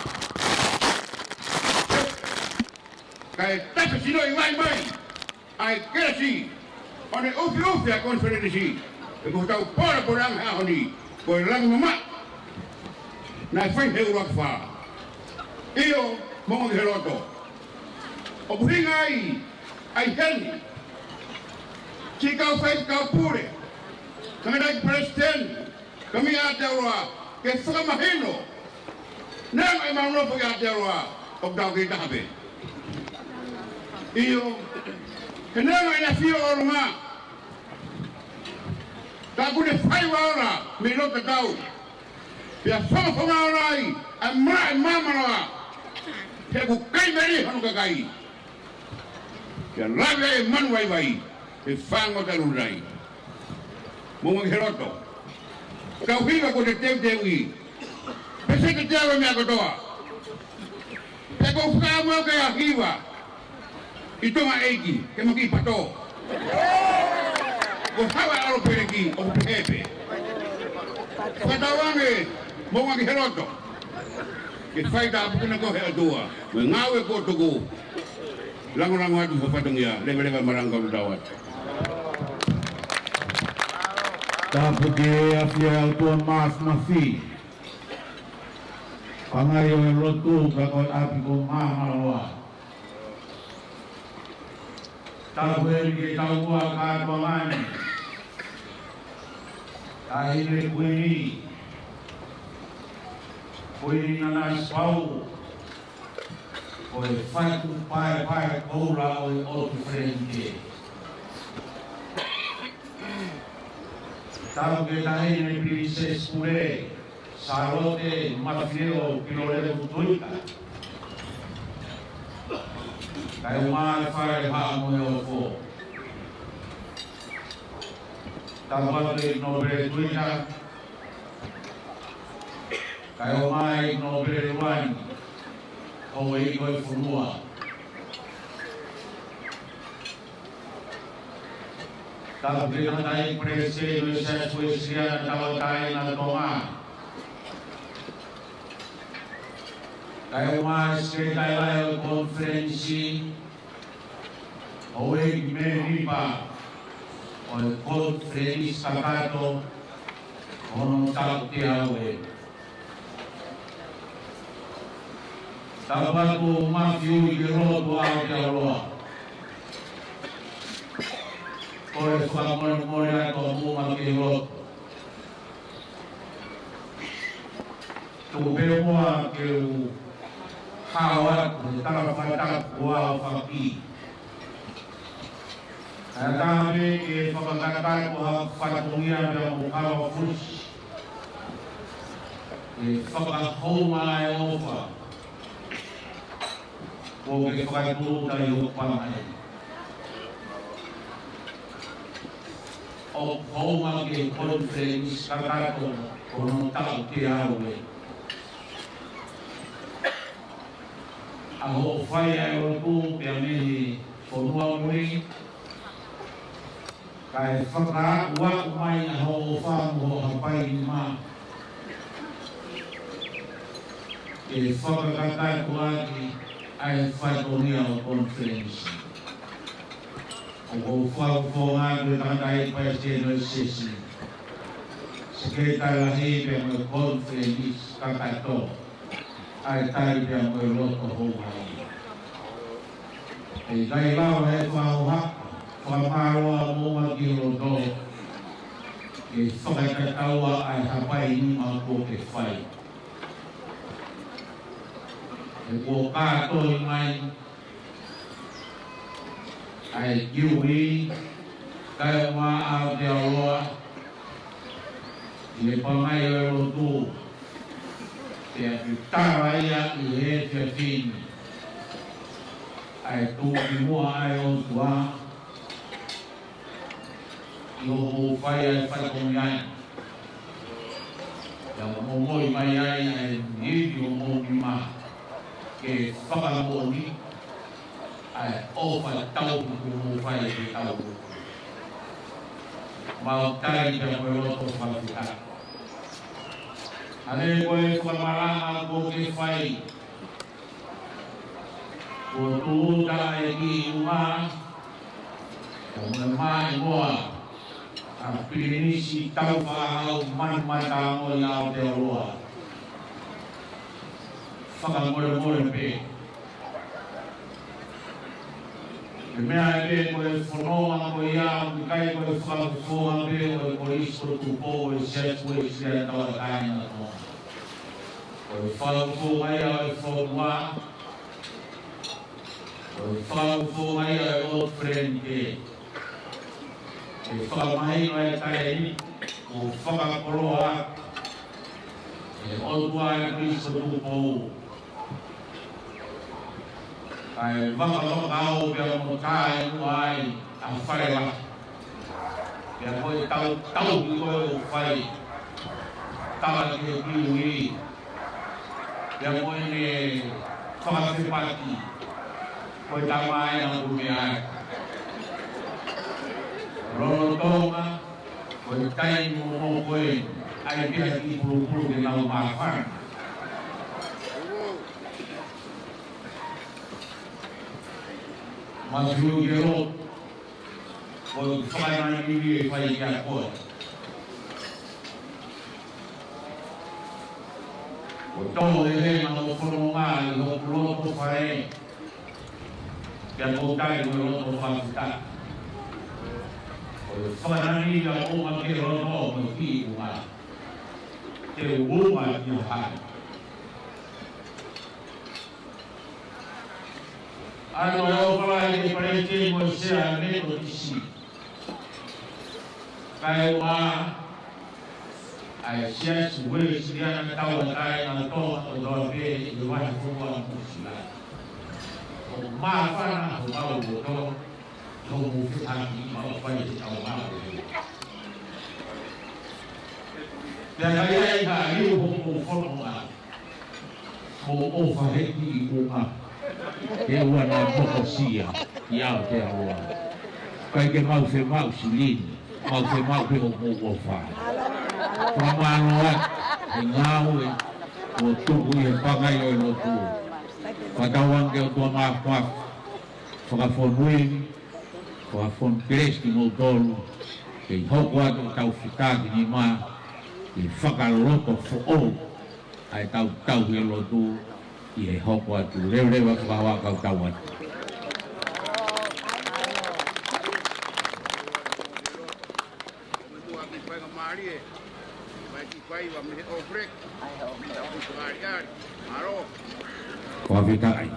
Kae tafe sino ʻi vai mai ʻa e kelesi ʻo ne ʻufiʻufi ʻa e konifelenisi. He ko hotau pōlepole ʻanga he ʻaho ni, ko e langi mamaʻo naʻe fai he ʻUluaki Fā. ʻIo, moʻunga ki he loto. ʻOku ʻuhinga ai ʻa e heni, siʻi kau faifekau pule, tangataʻeiki palesiteni, ka mei Aotearoa, ke fakamahino, neongo ʻemau nofo ʻi Aotearoa, ʻoku tau kei taha pē. ʻIo, he neongo ʻene ʻafio ʻolunga, ka ʻoku ne fai ua ola mei loto tatau. Pea fakafofonga ola ai ʻa e malaʻe māmāloa. He ʻoku kai meli hono kakai. Pea lave ai e manu vaivai he fāngo taʻelulelei. Moʻunga ki he loto. Ka ʻuhinga ko e teuteuʻi, pea se teuteu e meʻa kotoa. Pea ʻoku ou fakaʻamu au ke ʻa hiva ʻi Tonga ʻEiki, ke maki pato. Ko e haʻu ʻa e ʻOlopeleki ʻoku pehē pē. Fakatauange, moʻunga ki he loto. Ke fai tāpuekina koe he ʻOtua mo e ngāue kuo tuku. Langolango atu ho fatongia, leveleva malanga ʻo tau atu. Tāpuekina e ʻafio ʻa e ʻOtua Māfimafi. Pangai ʻo e lotu ka ko e ʻapi ko Māmāloa. Tāpuekina ke tau ua kātoa mai. Taʻahine Kuini, Kuini Nanasipauʻu, ko e faikupu paepae koula ʻo e ʻOtu Feleite. Tāpuekina e Taʻahine Pilinisesi Pule, Sālote Mafileʻo Pilolevu Tuita. Kae ʻumaʻā e Fale Haʻa Moheofo. Tapu atu ʻEiki Nōpele Tuita. Kae ʻumaʻā e ʻEiki Nōpele Luani, Houʻeiki ʻo e fonua. Tapu ki he tangataʻeiki Palesiteni ʻo e Siasi Uēsiliana Tauʻatāina ʻo Tonga. Kae ʻumaʻā e Sekelitali ʻo e Konifelenisi, ʻo e mēmipa ʻo e Konifelenisi Kakato ʻo hono taʻu teau ʻeni. Tapu atu Mafiu ki he lotu ʻa Aotearoa. Ko e fakamolemole atu ʻa Muma ki he lotu. Tuku pē muʻa ke u hao atu he tala fakatapu ʻa e fakapī. Kae ʻatā pē ke fakakakato ha fatongia pea mo Kavafusi ke fakahounga e ʻofa kuo ke fakatūʻuta ʻi hoku pangai. ʻOku hounga ki he Konifelenisi Kakato ʻo hono taʻu teau ʻeni. ʻA hoʻo fai ʻa e lotu pea mei he fonua muli, kae fakaaʻuaʻu mai ʻa hoʻo ʻofa mo hoʻo hapai nima ke fakakakato ʻaki ʻa e fatongia ʻo e konifelenisi. ʻOku ou fakafofonga atu e tangataʻeiki Palesiteni ʻo e Siasi, Sekelitali Lahi pea mo e Konifelenisi Kakato, ʻa e tali pea mo e loto houngaʻia. ʻE ʻikai lava ʻe he fakahoha, fakamālō ʻa Muma ki he loto, ke fakatataua ʻa e hapai nima kuo ke fai. He kuo kātoi mai ʻa e Kiuī, kae ʻumaʻā Aotearoa, ʻi he pangai ʻo e lotu, pea ke tala ia ʻi he efiafi ni ʻa e tuʻukimuʻa ʻa e ʻOtua, ʻi hoʻomou fai ʻa e fatongia ni, pea momoi mai ai ʻa e niʻihi ʻo homou nima ke fakamoʻoni ʻa e ʻofa tauhi kuo mou fai ki he tau. Mau tali pea mo e loto fakafetaʻi. Hangē ko e fakamalanga kuo ke fai, kuo tūʻuta e kiʻi ʻuhinga, ko e maʻimoa ʻa Pilinisi Taufaʻahau Manumataongo ʻi Aotearoa. Fakamolemole pē. Ko e meʻa ē pē ko e fononga ko ia, ʻoku ʻikai ko e fakafofonga pē ʻo e Kolisi ko Tupou ʻo e Siasi Uēsiliana Tauʻatāina ʻo Tonga. Ko e fakafofonga ia ʻo e fonua, ko e fakafofonga ia ʻo e ʻOtu Fileniti. Ke fakamahino e taimi ni, kuo fakakoloa ʻe he ʻOtua ʻa e Kolisi ko Tupou, kae vakavakaʻau pea mo taʻemuʻa ai ʻa Fale Lahi. Pea ko e tautau ki ko e ʻo fai, tala ki he Kiuī, pea mo ʻene fakafepaki, ko e tamaʻi ʻa Kumeaʻi. Lolotonga ko e taimi momoko eni, ʻai pē ha kiʻi pulupulu ke nau māfana. Mafiu ki he lotu, ko e fakananimi ʻe fai kiate koe. Ko e tō ʻe he ngaahi fononga ʻi hoku loto fale, pea ʻoku ou tali mo e loto fakafetaʻi. Ko e fakananimi ʻa Muma ki he loto mo e kiʻi ʻuhinga. Te u ʻuhinga ki ha hali. ʻA ia ʻoku ou fai ki he Palesiteni mo e Sea ʻa e Metotisi, kae ʻumaʻā ʻa e Siasi Uēsiliana Tauʻatāina ʻo Tonga kotoa pē ʻi he vahefonua Nuʻusila. Māfana homau loto, hoʻomou fetakiʻi maʻu fai he ʻaho ni. Pea ka ʻi ai ha liu hoʻomou fononga, mou ʻofa he kiʻi kuonga, he ʻoua naʻa mokosia ʻi Aotearoa. ʻIkai ke mau femaʻu silini, mau femaʻu pē hoʻomou ʻofa. Fakamālō atu he ngāue kuo tuku ʻi he pangai ʻo e lotu. Fakatauange ke ʻOtua Māfimafi fakafonua, fakafonu kelesi kimoutolu, ke hoko atu ʻetau fetakinima, ke fakaloto foʻou ʻa ʻetau tauhi lotu ʻi he hoko atu. Leveleva fakahoa kau tau atu. Ko e fetaʻi.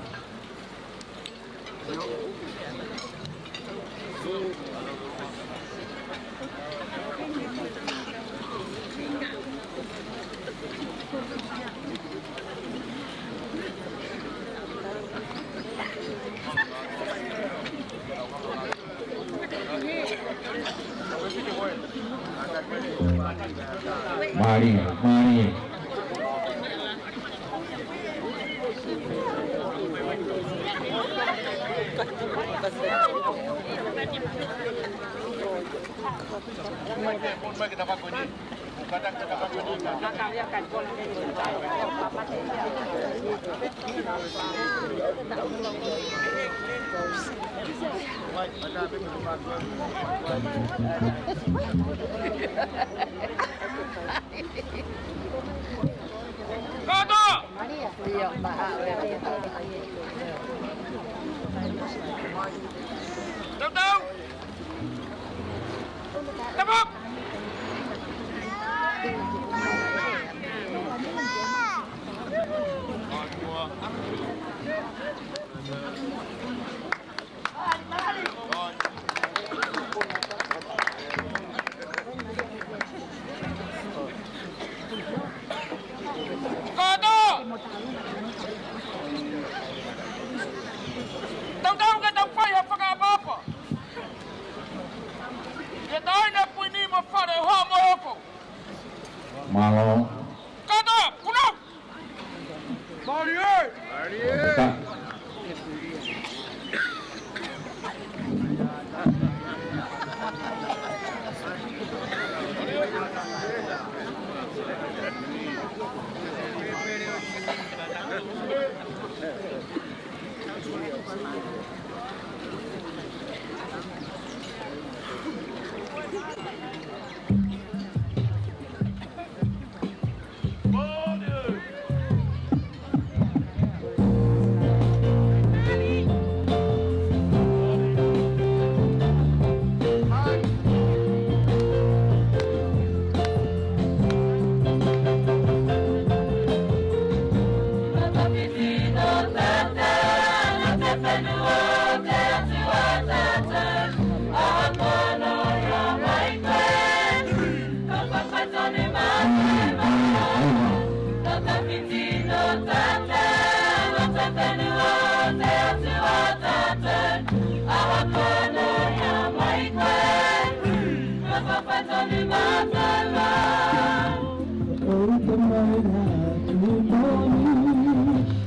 Mālie, mālie. Koto! Tau, tau! Tepuk! Koto! Tau, tau ke tau fai ha fakaʻapaʻapa. Ke tau ina pui ni mo fale hoa mo oko. Mālō. Koto, kuno! Mālie! Mālie! ʻOku te mai atu moni,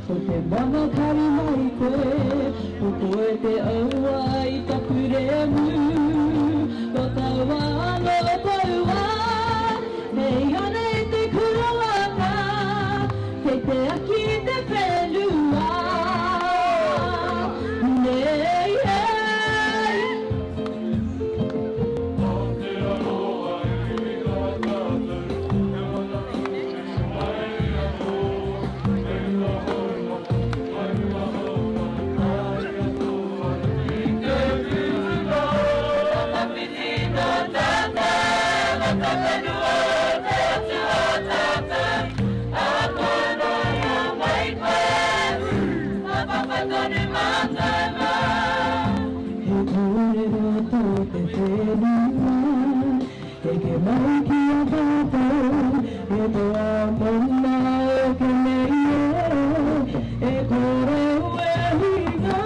ʻoku te mana kali mai koe, ʻoku ʻikai te ʻoua ʻi taku lemu, ko taua no taua, nei ane te kuroaka, te te aki te fenua, nei ei. He kore atu te fenua, ke ke mai kia tatou, he toa mona ʻo ke nei ē, ʻe kore ue hinga,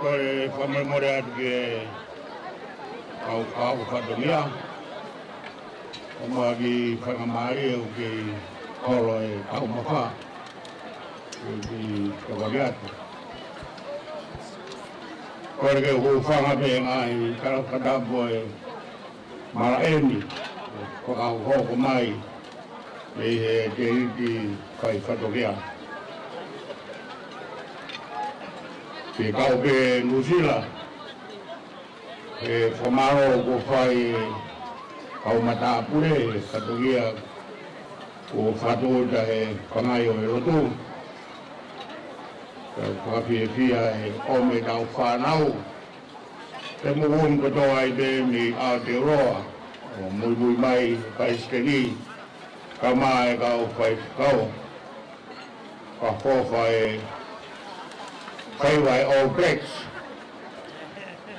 ʻOku ou fakamolemole atu ki he kau, kau fatongia. ʻOku mau kiʻi faingamālie ʻoku kei holo e taumafa. ʻOku ou kiʻi tokoni atu. Kole ke u hūfanga pē he ngaahi tala fakatapu ʻo e malaʻe ni, fakahoko mai mei he teiti fai fatongia. Ke kau pē Nuʻusila, he fakamālō kuo fai ʻe he kau matāpule, he fatongia kuo fakatūʻuta he pangai ʻo e lotu. Kau fakafiefia he ʻomi ʻetau fānau, pea mo e moʻui kotoa ai pē mei Aotearoa, ʻo muimui mai, Palesiteni, kae ʻumaʻā e kau faifekau. Fakaʻofoʻofa e faiva ʻa e All Blacks.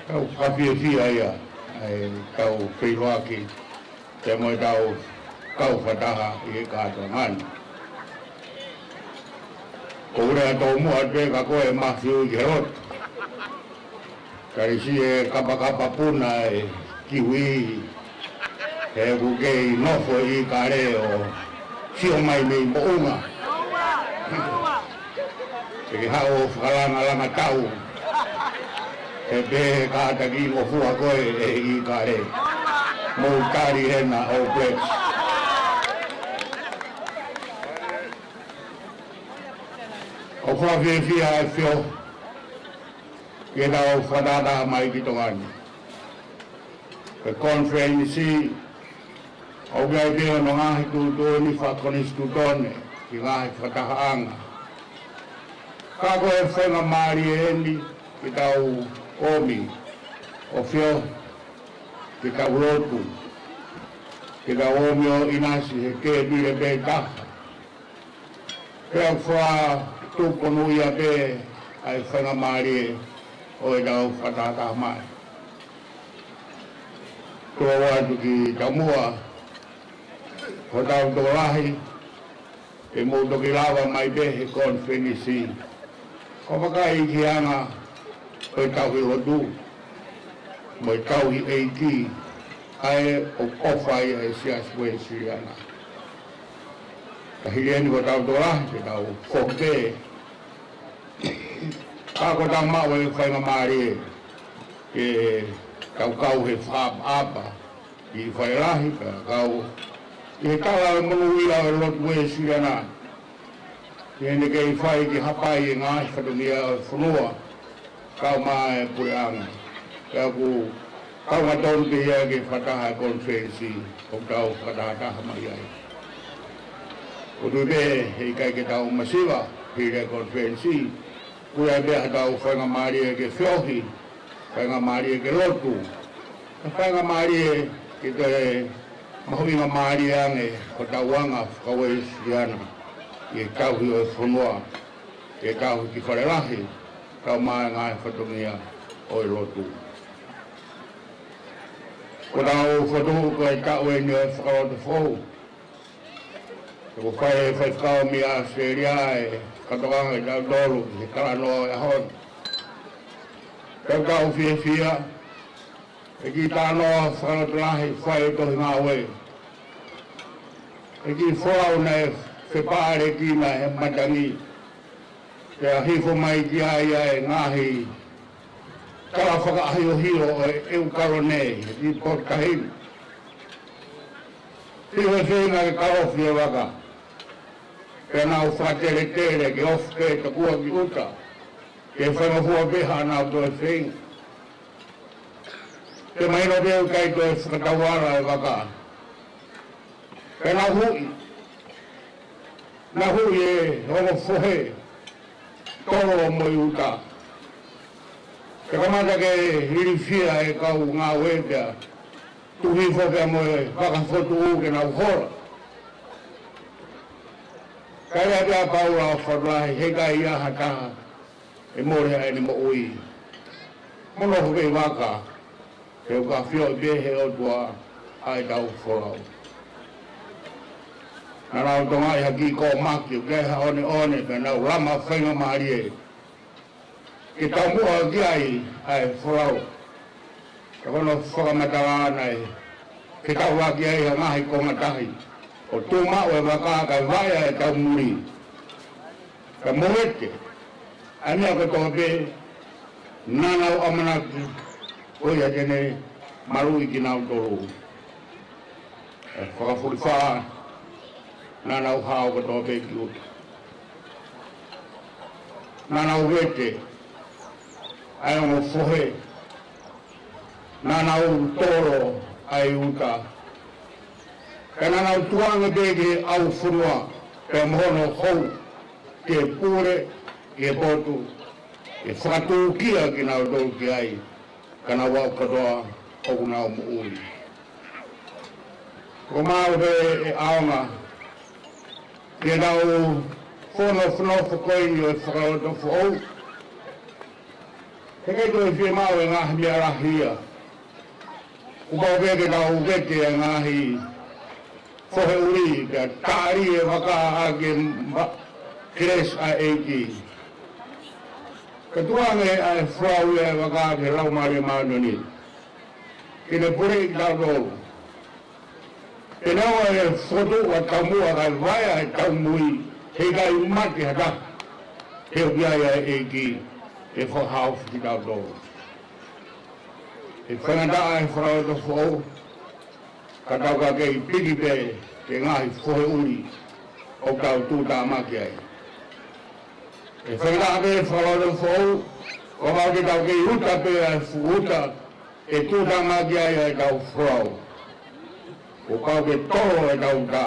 Kau fakafiefia ia, ʻa e kau feʻiloaki, pea mo ʻetau kau fakataha ʻi he kātoanga ni. Ko ule a tō muʻa pē ka ko e mafiu ki he lotu. Kalisi e kapakapa puna e kiwi, he ʻoku kei nofo ʻi ʻIkale ʻo sio mai mei moʻunga. Ke ke haʻu ʻo fakalangalanga tau. He pehē kātaki ʻo fua koe ʻe ʻIkale. Mou tali hena All Blacks. ʻOku fakafiefia e feohi ke tau fakatahataha mai ki Tonga ni. Ko e konifelenisi, ʻoku ʻi ai pē hono ngaahi tuʻutuʻuni fakakonisitūtone ki he ngaahi fakatahaʻanga. Ka ko e faingamālie eni ke tau ʻomi ʻo feohi, ke tau lotu, ke tau ʻomi ʻo ʻinasi he tēpile pē taha. Pea fakatuʻuponuʻia pē ʻa e faingamālie ʻo ʻetau fakatahataha mai. Tuku atu ki taumuʻa, ko hotau tokolahi, ʻe mou toki lava mai pē he konifelenisi ʻo vakai ki he anga ʻo e tauhi lotu mo e tauhi ʻeiki, ʻa ē ʻoku ʻofa ai ʻa e Siasi Uēsiliana. Ka hili eni ko hotau tokolahi, ke tau foki pē. Ka ko ʻetau maʻu e faingamālie ke tau kau he fakaʻapaʻapa ʻi Falelahi, pea kau ʻi he tala ʻo e monūʻia ʻo e lotu Uēsiliana, ʻi heʻene kei fai ke hapai e ngaahi fatongia ʻo e fonua, kae ʻumaʻā e puleʻanga. Pea ʻoku kaunga tonu pē ia ke fakataha e konifelenisi ʻoku tau fakatahataha mai ai. ʻOku ou tui pē heʻikai ke tau masiva hili e konifelenisi, ʻoku ʻi ai pē haʻatau faingamālie ke feohi, faingamālie ke lotu, pea faingamālie ke toe mahuʻingamālie ange hotau anga faka-Uēsiliana ʻi he tauhi ʻo e fonua, ke tauhi ki Falelahi, kae ʻumaʻā e ngaahi fatongia ʻo e lotu. Ko hotau fotu ko e taʻu eni ʻo e fakalotofoʻou. ʻOku fai e faifekau mei ʻAositelēlia e fakatokanga ʻi tautolu he talanoa ʻo e ʻaho ni. Pea ʻoku tau fiefia he kiʻi talanoa fakalotolahi fai e tohi ngāue. He kiʻi folau naʻe fepālekina he matangi, pea hifo mai ki ai ʻa e ngaahi tala fakaʻahiohio ʻo e ʻeukalone he kiʻi potu tahi ni. Hifo e feinga ke kalofi e vaka, pea nau fakateletele ke ofi pē tokua ki ʻuta, ke faingofua pē haʻanau toe feinga. Pea mahino pē ʻoku ʻikai toe fakatauala e vaka. Pea nau huʻi, nau huʻi e ongo fohe, tolo mo e ʻuta. Pea kamata ke ilifia e kau ngāue pea tuʻu hifo pea mo e vaka fotu ke nau hola. Ka ʻi ai pē ʻa Paula ʻo fakalahi, heʻikai ʻi ai ha taha ʻe mole ai ʻene moʻui. Mo nofo pē ʻi vaka, he ʻoku ʻafioʻi pē ʻe he ʻOtua ʻa ʻetau folau. Naʻa nau tokangaʻi ha kiʻi kōmaki, ʻoku ʻi ai ha ʻoneʻone, pea nau lama faingamālie. ke taumuʻa ki ai ʻa e folau. Ka ko hono fakamatala ʻana ē, ke tau ʻaki ai ha ngaahi konga tahi ʻo tuʻu maʻu e vaka kae vaea e tau muli. Ka mo vete ʻa e meʻa kotoa pē naʻa nau ʻamanaki ko ia te ne maluʻi kinautolu. ʻE fakafuli fā, naʻa nau hao kotoa pē ki ʻuta. Naʻa nau vete ʻa e ongo fohe. Naʻa nau tolo ʻa e uta. Ka naʻa nau tukuange pē ki he ʻau fonua pea mo hono hou, ki he pule, ki he potu, ke fakatūkia kinautolu ki ai, ka nau aʻu kātoa ʻoku nau moʻui. Ko e maʻu pē ʻe ʻaonga ke nau fono fono fokoini ʻo e fakalotofoʻou. He ʻikai toe fiemaʻu e ngaahi meʻa lahi ia. Kuo pau pē ke tau vete e ngaahi fohe ʻuli, pea tali e vaka ʻaki e kelesi ʻa e ʻEiki. Ka tukuange ʻa e folau ia e vaka ki he Laumālie Māʻoniʻoni ke ne puleʻi kitautolu. Pea neongo e fokotuʻu ʻa e taumuʻa kae vaea e tau muli, heʻikai mate ha taha. He ʻoku ʻi ai ʻa e ʻEiki ʻe fakahaofi kitautolu. ʻE faingataʻa e fakalotofoʻou, ka tau ka kei piki pē ki he ngaahi fohe ʻuli ʻoku tau tuʻutāmaki ai. ʻE faingataʻa pē e fakalotofoʻou, kuo pau ke tau kei uta pē ʻa e fuʻu uta ʻe tuʻutāmaki ai ʻa e tau folau. Kuo pau ke tolo e tau uta,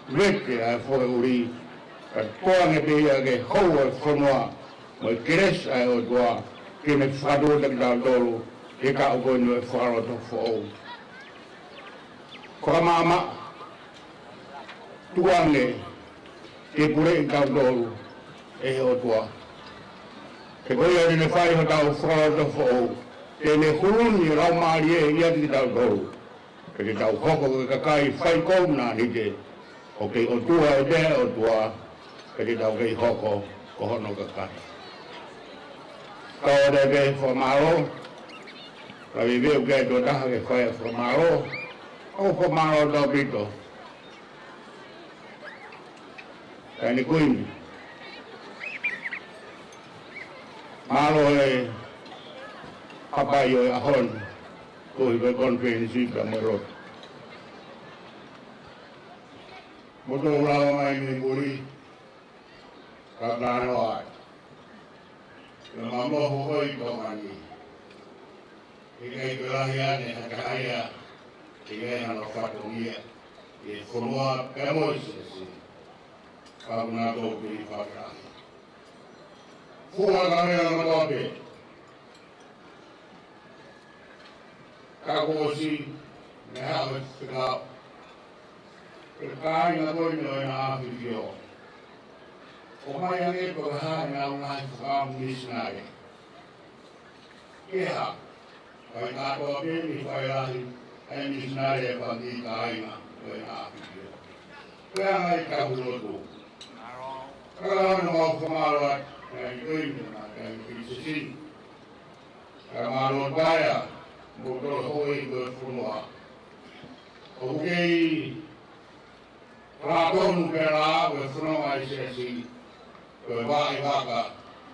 vete ʻa e fohe ʻuli, ka tukuange pē ia ki he hou ʻo e fonua mo e kelesi ʻa e ʻOtua, ke ne fakatūkia kitautolu he taʻu ko eni ʻo e fakalotofoʻou. Fakamaʻamaʻa, tukuange ke puleʻi kitautolu ʻe he ʻOtua. He ko ia te ne fai hotau fakalotofoʻou, te ne huluni e Laumālie ʻiate kitautolu. Pea te tau hoko ko e kakai fai kouna ni ke, ʻoku ʻOtua ʻe pea ʻOtua, pea te tau kei hoko ko hono kakai. Ka ʻoua te ke fakamālō, ka viveu ke ʻai tuʻo taha ke fai e fakamālō, ʻoku fakamālō ʻaupito. Taʻahine Kuini. Mālō e hapai ʻo e ʻaho ni, ko e konifelenisi pea mo e lotu. Mou toe lava mai mei muli, ka tano ai. Ke mamaho ʻo e Tonga ni. ʻIkai ke lahi ange ha taha ia, ʻikai hano fatongia ʻi he fonua pea mo e siasi. Ka ʻoku na tō pē ʻi fakaʻahi. Fua ka mea na kope. Ka kuo ʻosi ne haʻu e fekau. Ko e kāinga ko eni ʻo ʻEna ʻAfifio. ʻOmai ange ko e hā ʻenau ngaahi fakaʻamu misinale. Ke hā, fai kātoa pē ni fai lahi, ʻa e misinale ʻa e fanga kiʻi kāinga ʻo ʻEna ʻAfifio. Ko e anga ʻetau lotu. Ka ʻoku mau fakamālō atu, ʻa e koe ni, ʻa e kiʻi sesini. Ka mālō paea, mo tolo hoi ko e fonua. ʻOku kei Fakatonu pē ʻa e fononga ʻa e siasi, ko e vaʻe vaka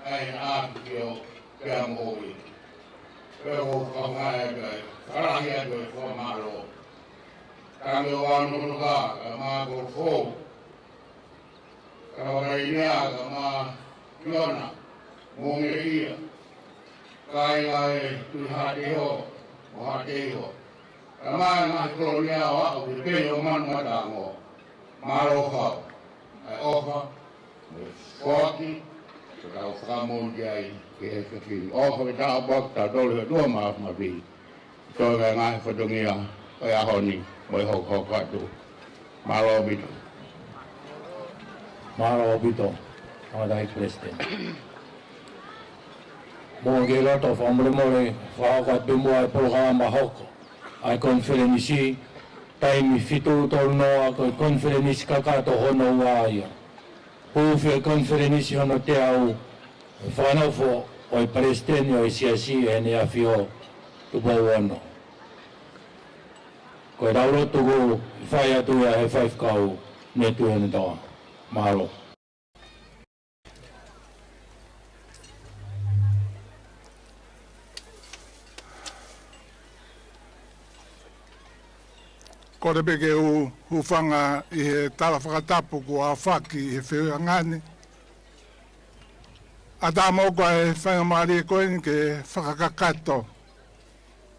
ʻa ʻEna ʻAfifio pea mo hoi. Pea ʻoku ou fakaʻamu atu ai, fakalahi atu e fakamālō. Tangi ʻo Vānonoka, kae ʻumaʻā Kolofou, kae ʻumaʻā Vainea, kae ʻumaʻā Kiona, mo Ngeleʻia. Kāinga ʻo e Tuʻi Haʻateiho, mo Haʻateiho. Kae ʻumaʻā e ngaahi kolonia ʻo aʻu ki he peni ʻo Manumataongo. Mālō fau. ʻA e ʻofa, mo e foaki, ko e tau fakamoʻoni ai, ke he fefini. ʻOfa ke tāpuaki kitautolu ʻe he ʻOtua Māfimafi. Toe ka e ngaahi fatongia ʻo e ʻaho ni, mo e hokohoko atu. Mālō ʻaupito. Mālō ʻaupito, Tangataʻeiki Palesiteni. Mou ke loto fakamolemole, fakahoko atu pē muʻa e polokalama hoko ʻa e konifelenisi, taimi fitu tolu noa ko e konifelenisi kakato hono ua ia. Hū fie konifelenisi hono teau, fakanofo ʻo e Palesiteni ʻo e Siasi ʻEne ʻAfio Tupou Ono. Ko e laulotu ʻoku fai atu ia ʻe he faifekau ne tui ʻene toa. Mālō. Kole pē ke u hūfanga ʻi he tala fakatapu kuo aofaki ʻi he feohiʻanga ni. ʻAtā mo ko e faingamālie ko eni ke fakakakato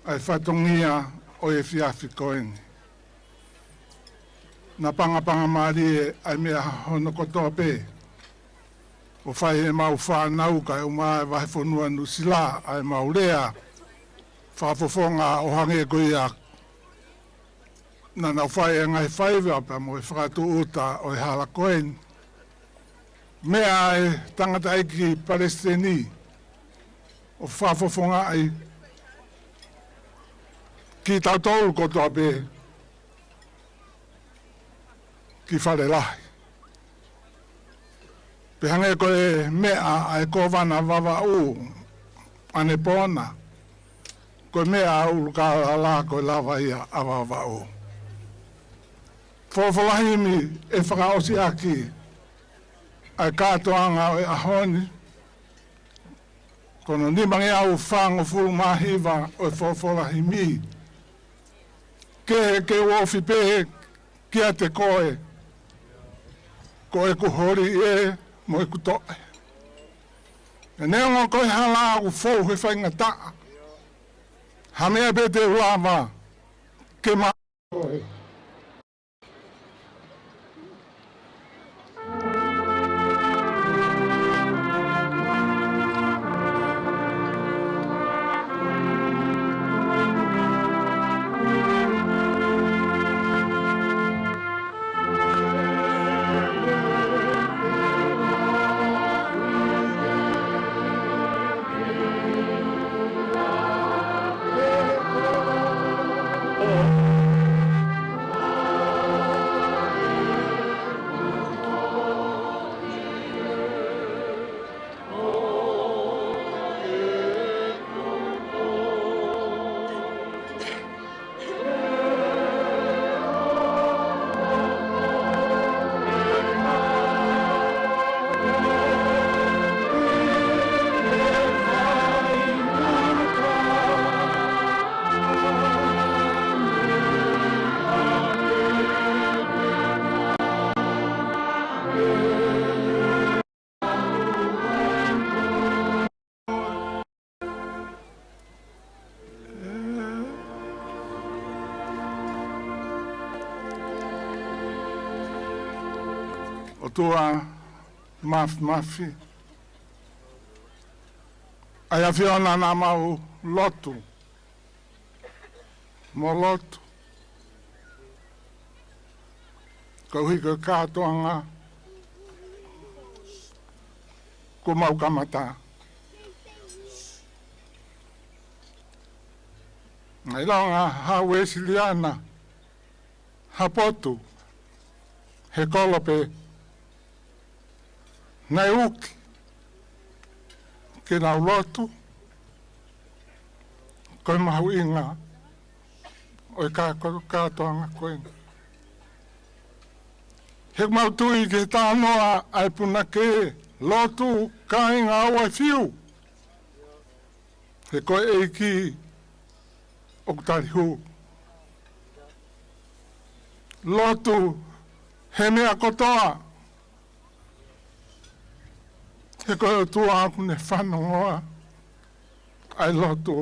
ʻa e fatongia ʻo e efiafi ko eni. Naʻe pangapanga mālie ʻa e meʻa hono kotoa pē. ʻO fai ʻe heʻemau fānau kae ʻumaʻā e vahefonua Nuʻusila ʻa ʻemau lea fakafofonga ʻo hangē ko ia naʻa nau fai ʻa e ngaahi faiva pea mo e fakatūʻuta ʻo e hala ko eni. Meʻa ʻa e tangataʻeiki Palesiteni ʻo fakafofongaʻi kitautolu kotoa pē ki Falelahi. Pea hangē ko e meʻa ʻa e Kōvana Vavaʻu ʻanepō na, ko e meʻa ʻa ʻUlukālala ko e lava ia ʻa Vavaʻu. Folofola himi ʻe fakaʻosi ʻaki ʻa e kātoanga ʻo e ʻaho ni, ko hono nimangeau fāngofulu mā hiva ʻo e folofola himi. Ke, ke u ofi pē kiate koe, ko ʻeku holi ē mo ʻeku toʻe. Pea neongo ko e hala ʻoku fou he faingataʻa, ha meʻa pē te u lava ke ma ʻOtua Māfimafi, ʻa e ʻAfiona naʻa mau lotu mo lotu koeʻuhi ko e kātoanga kuo mau kamata. Naʻe ʻilonga ha Uēsiliana ha potu he kolope naʻe uki ke nau lotu, ko e mahuʻinga ʻo e kā-, ko e kātoanga ko eni. He ʻoku mau tui ki he talanoa ʻa e punake, lotu kāinga, ʻoua ʻe fiu, he ko e ʻEiki ʻoku tali hū. Lotu he meʻa kotoa, he ko e ʻOtua ʻoku ne fanongoa ʻa e lotu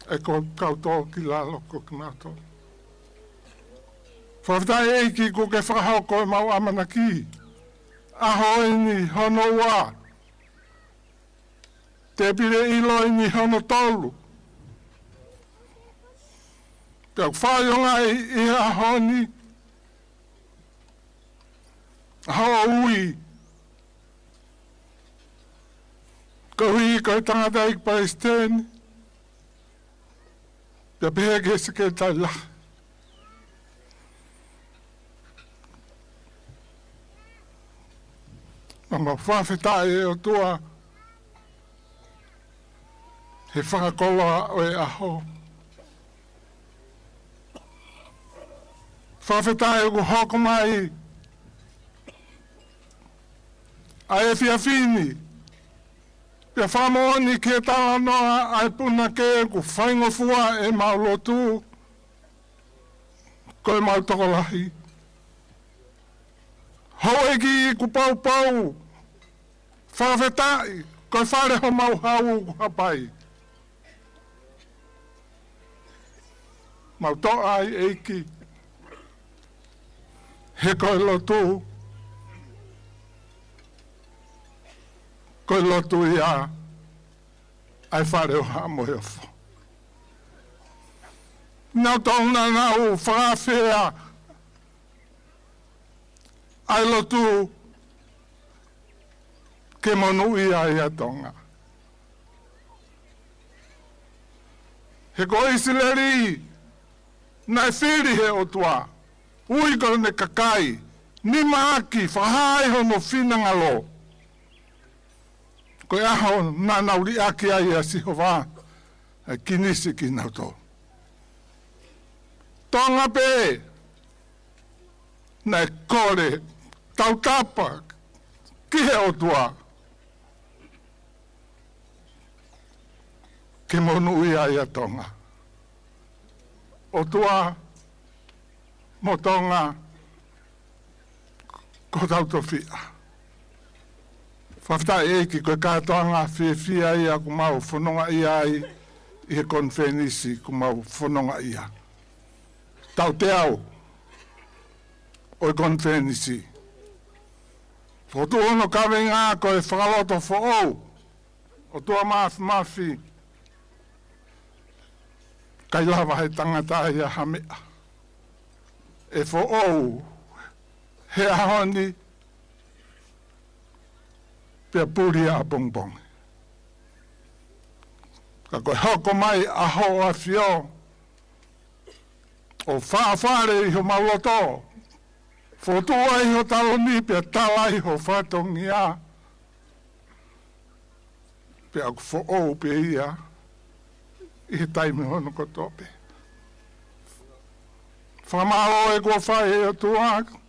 ʻa e kau tō ki lalo ko kimautolu. Fakafetaʻi ʻEiki kuo ke fakahoko ʻemau ʻamanaki. ʻAho eni hono ua, tēpile ʻilo eni hono tolu. Pea ʻoku fai ʻo ngaahi ʻi he ʻaho ni, ʻaho ui, koeʻuhi ko e tangataʻeiki palesiteni, pea pehē ki he sekelitali lahi. Naʻa mau fakafetaʻi ʻe ʻOtua, he fakakoloa ʻo e ʻaho. Fakafetaʻi ʻoku hoko mai ʻa e efiafi ni, pea fakamoʻoni ki he talanoa ʻa e punake kuo faingofua ʻemau lotu, ko ʻemau tokolahi. Houʻeiki kuo poupou, fakafetaʻi, ko e fale homau hau kuo hapai. Mau toʻa ai ʻEiki, he ko e lotu, ko e lotu ia ʻa e fale ʻo Haʻa Moheofo. Naʻa tau nau fakaafeʻi ʻa e lotu ke monūʻia ai ʻa Tonga. He ko ʻIsileli naʻe fili he ʻOtua, ui ko ʻene kakai, nimaʻaki, fakahā ai hono finangalo. Ko e ʻaho naʻa nau liʻaki ai ʻa Sihova, ʻa e kinisi kinautolu. Tonga pē naʻe kole tautapa ki he ʻOtua ke monūʻia ai ʻa Tonga. ʻOtua mo Tonga, ko hotau tofiʻa. Fakafetaʻi ʻEiki ko e kātoanga fiefia ia kuo mau fonongaʻia ai ʻi he konifelenisi kuo mau fonongaʻia. Taʻu teau ʻo e konifelenisi. Fokotuʻu hono kaveinga ko e Fakalotofoʻou. ʻOtua Māfimafi, ʻikai lava he tangata ia ha meʻa ʻe foʻou he ʻaho ni pea puli ʻapongipongi. Ka ko e hoko mai ʻa Hoʻo ʻAfio, ʻo faʻa fale ʻi homau loto, fokotuʻu ai ho taloni pea tala ai ho fatongia, pea ʻoku foʻou pē ia ʻi he taimi hono kotoa pē. Fakamālō ē kuo fai ʻe ʻOtua ʻi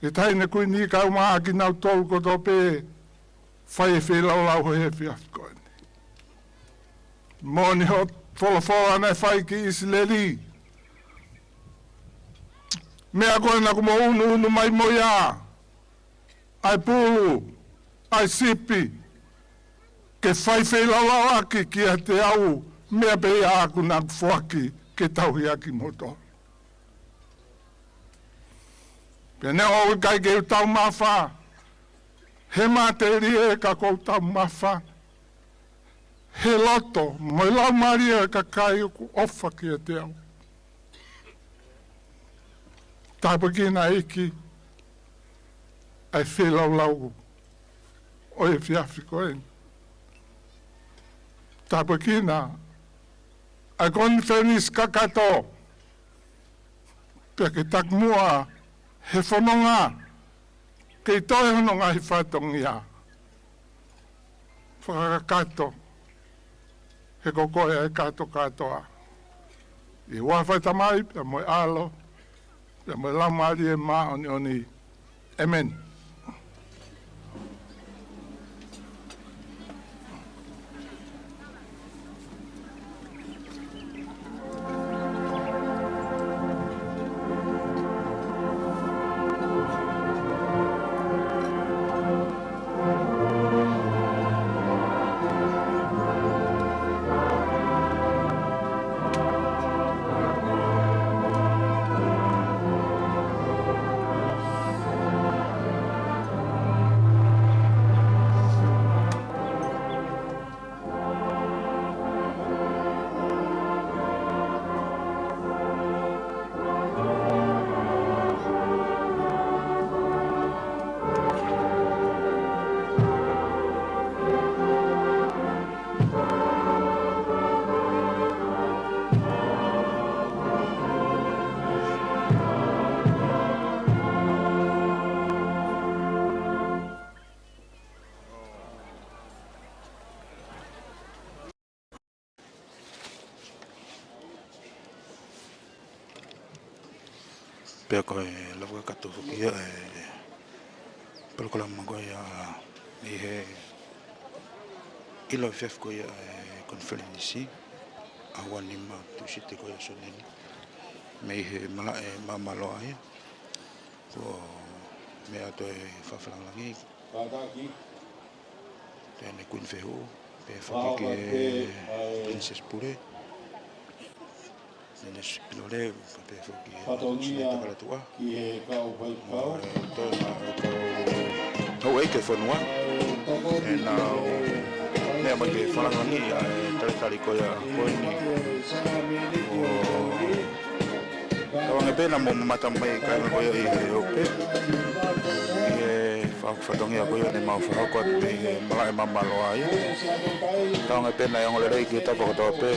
he Taʻahine Kuini kae ʻumaʻā kinautolu kotoa pē fai e feilaulau he efiafi ko eni. Moʻoni hoʻo folofola naʻe fai ki ʻIsileli. Meʻa ko ē naʻa ku mo unuunu mai mo ia, ʻa e pulu, ʻa e sipi, ke fai feilaulau ʻaki kiate au, meʻa pē ia ʻaʻaku naʻa ku foaki ke tauhi ʻaki moutolu. Pea neongo ʻoku ʻikai ke u taumafa he matelie, ka ʻoku ou taumafa he loto mo e laumālie ʻo e kakai ʻoku ʻofa kiate au. Tāpuekina ʻEiki ʻa e feilaulau ʻo e efiafi ko eni. Tāpuekina ʻa e konifelenisi kakato, pea ke takimuʻa he fononga, kei toe hono ngaahi fatongia. Fakakakato, he ko koe ʻa e kātokātoa. ʻI he huafa ʻo e Tamai, pea mo e ʻAlo, pea mo e Laumālie Māʻoniʻoni. ʻĒmeni. Pea ko e lava kakato foki ia e polokalama ko ia ʻi he ʻilo efiafi ko ia e konifelenisi ʻaho ua nima Tūsite ko ia ʻo Sune ni, mei he Malaʻe Maamaloa ia. Ko e meʻa atu e fakafakalangaki ʻa e Kuini Fehuʻu, pehē foki ki he Princess Pule, Princess Pule, pehē foki ki he Sēnitā Kalatuʻa, mo e toe ngaahi kau houʻeiki e fonua, ʻenau meʻa mai ke fakafakalangaki ʻa e talitali ko ia ko eni. ʻO tauange pē naʻa mou mamata mai kāinga ko ia ʻi he ope, ʻi he fakafatongia ko ia ne mau fakahoko atu mei he Malaʻe Maamaloa ia. Tauange pē naʻe ongo lelei ki he tapa kotoa pē.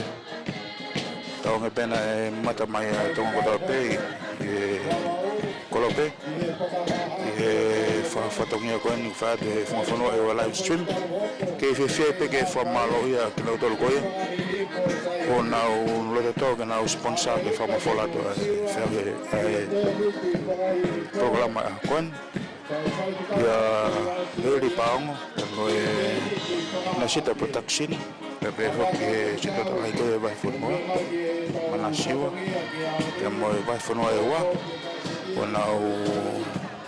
Tauange pē naʻe mamata mai ʻa e Tonga kotoa pē ʻi, ʻi he kolope, ʻi he fakafatongia ko eni ʻoku fai atu he funga fonua ʻi he live stream. Kei fiefia pē ke fakamālōʻia kinautolu ko ia ʻoku nau loto tō ke nau sponsor ke fakamafola atu ʻa e, ʻa e polokalama ko eni. ʻIa Leli Paongo, pea mo e Nasita Production, pea pehē foki ki he Sēnitā Taʻahine ko ia e Vahefonua, Manasiva, pea mo e Vahefonua ʻe ua, ʻoku nau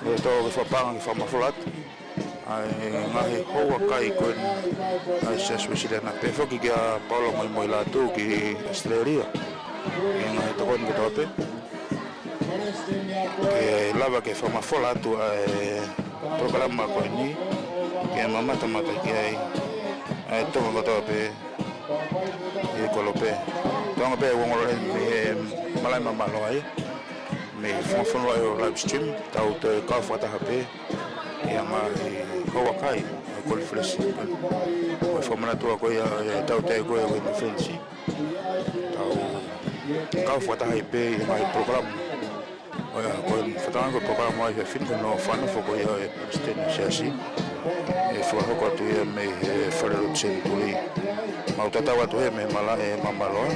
loto ke fakapaʻanga ke fakamafola atu ʻa e ngaahi houa kai ko eni ʻa e Siasi Uēsiliana, pehē foki kia Paula Moimoilatu ki ʻAositelēlia, e ngaahi tokoni kotoa pē. Ke lava ke fakamafola atu ʻa e polokalama ko eni, ke mamatamata ki ai ʻa e Tonga kotoa pē ʻi he kolope. Tauange pē ʻoku ongo lelei mei he Malaʻe Maamaloa ia, mei he funga fonua ʻi he live stream, tau toe kau fakataha pē ʻi he ngaahi houa kai ʻo e konifelenisi. Ko e fakamanatu ko ia ʻetau tau ko ia ʻo e konifelenisi, tau kau fakataha ai pē ʻi he ngaahi polokalama. ʻO ia, ko e fakatātā ko e polokalama ʻi he efiafi ni ko hono fakanofo ko ia e Palesiteni ʻo e Siasi, ʻe fakahoko atu ia mei he Falelotu Senituli. Mau tatau atu hē mei he Malaʻe Maamaloa,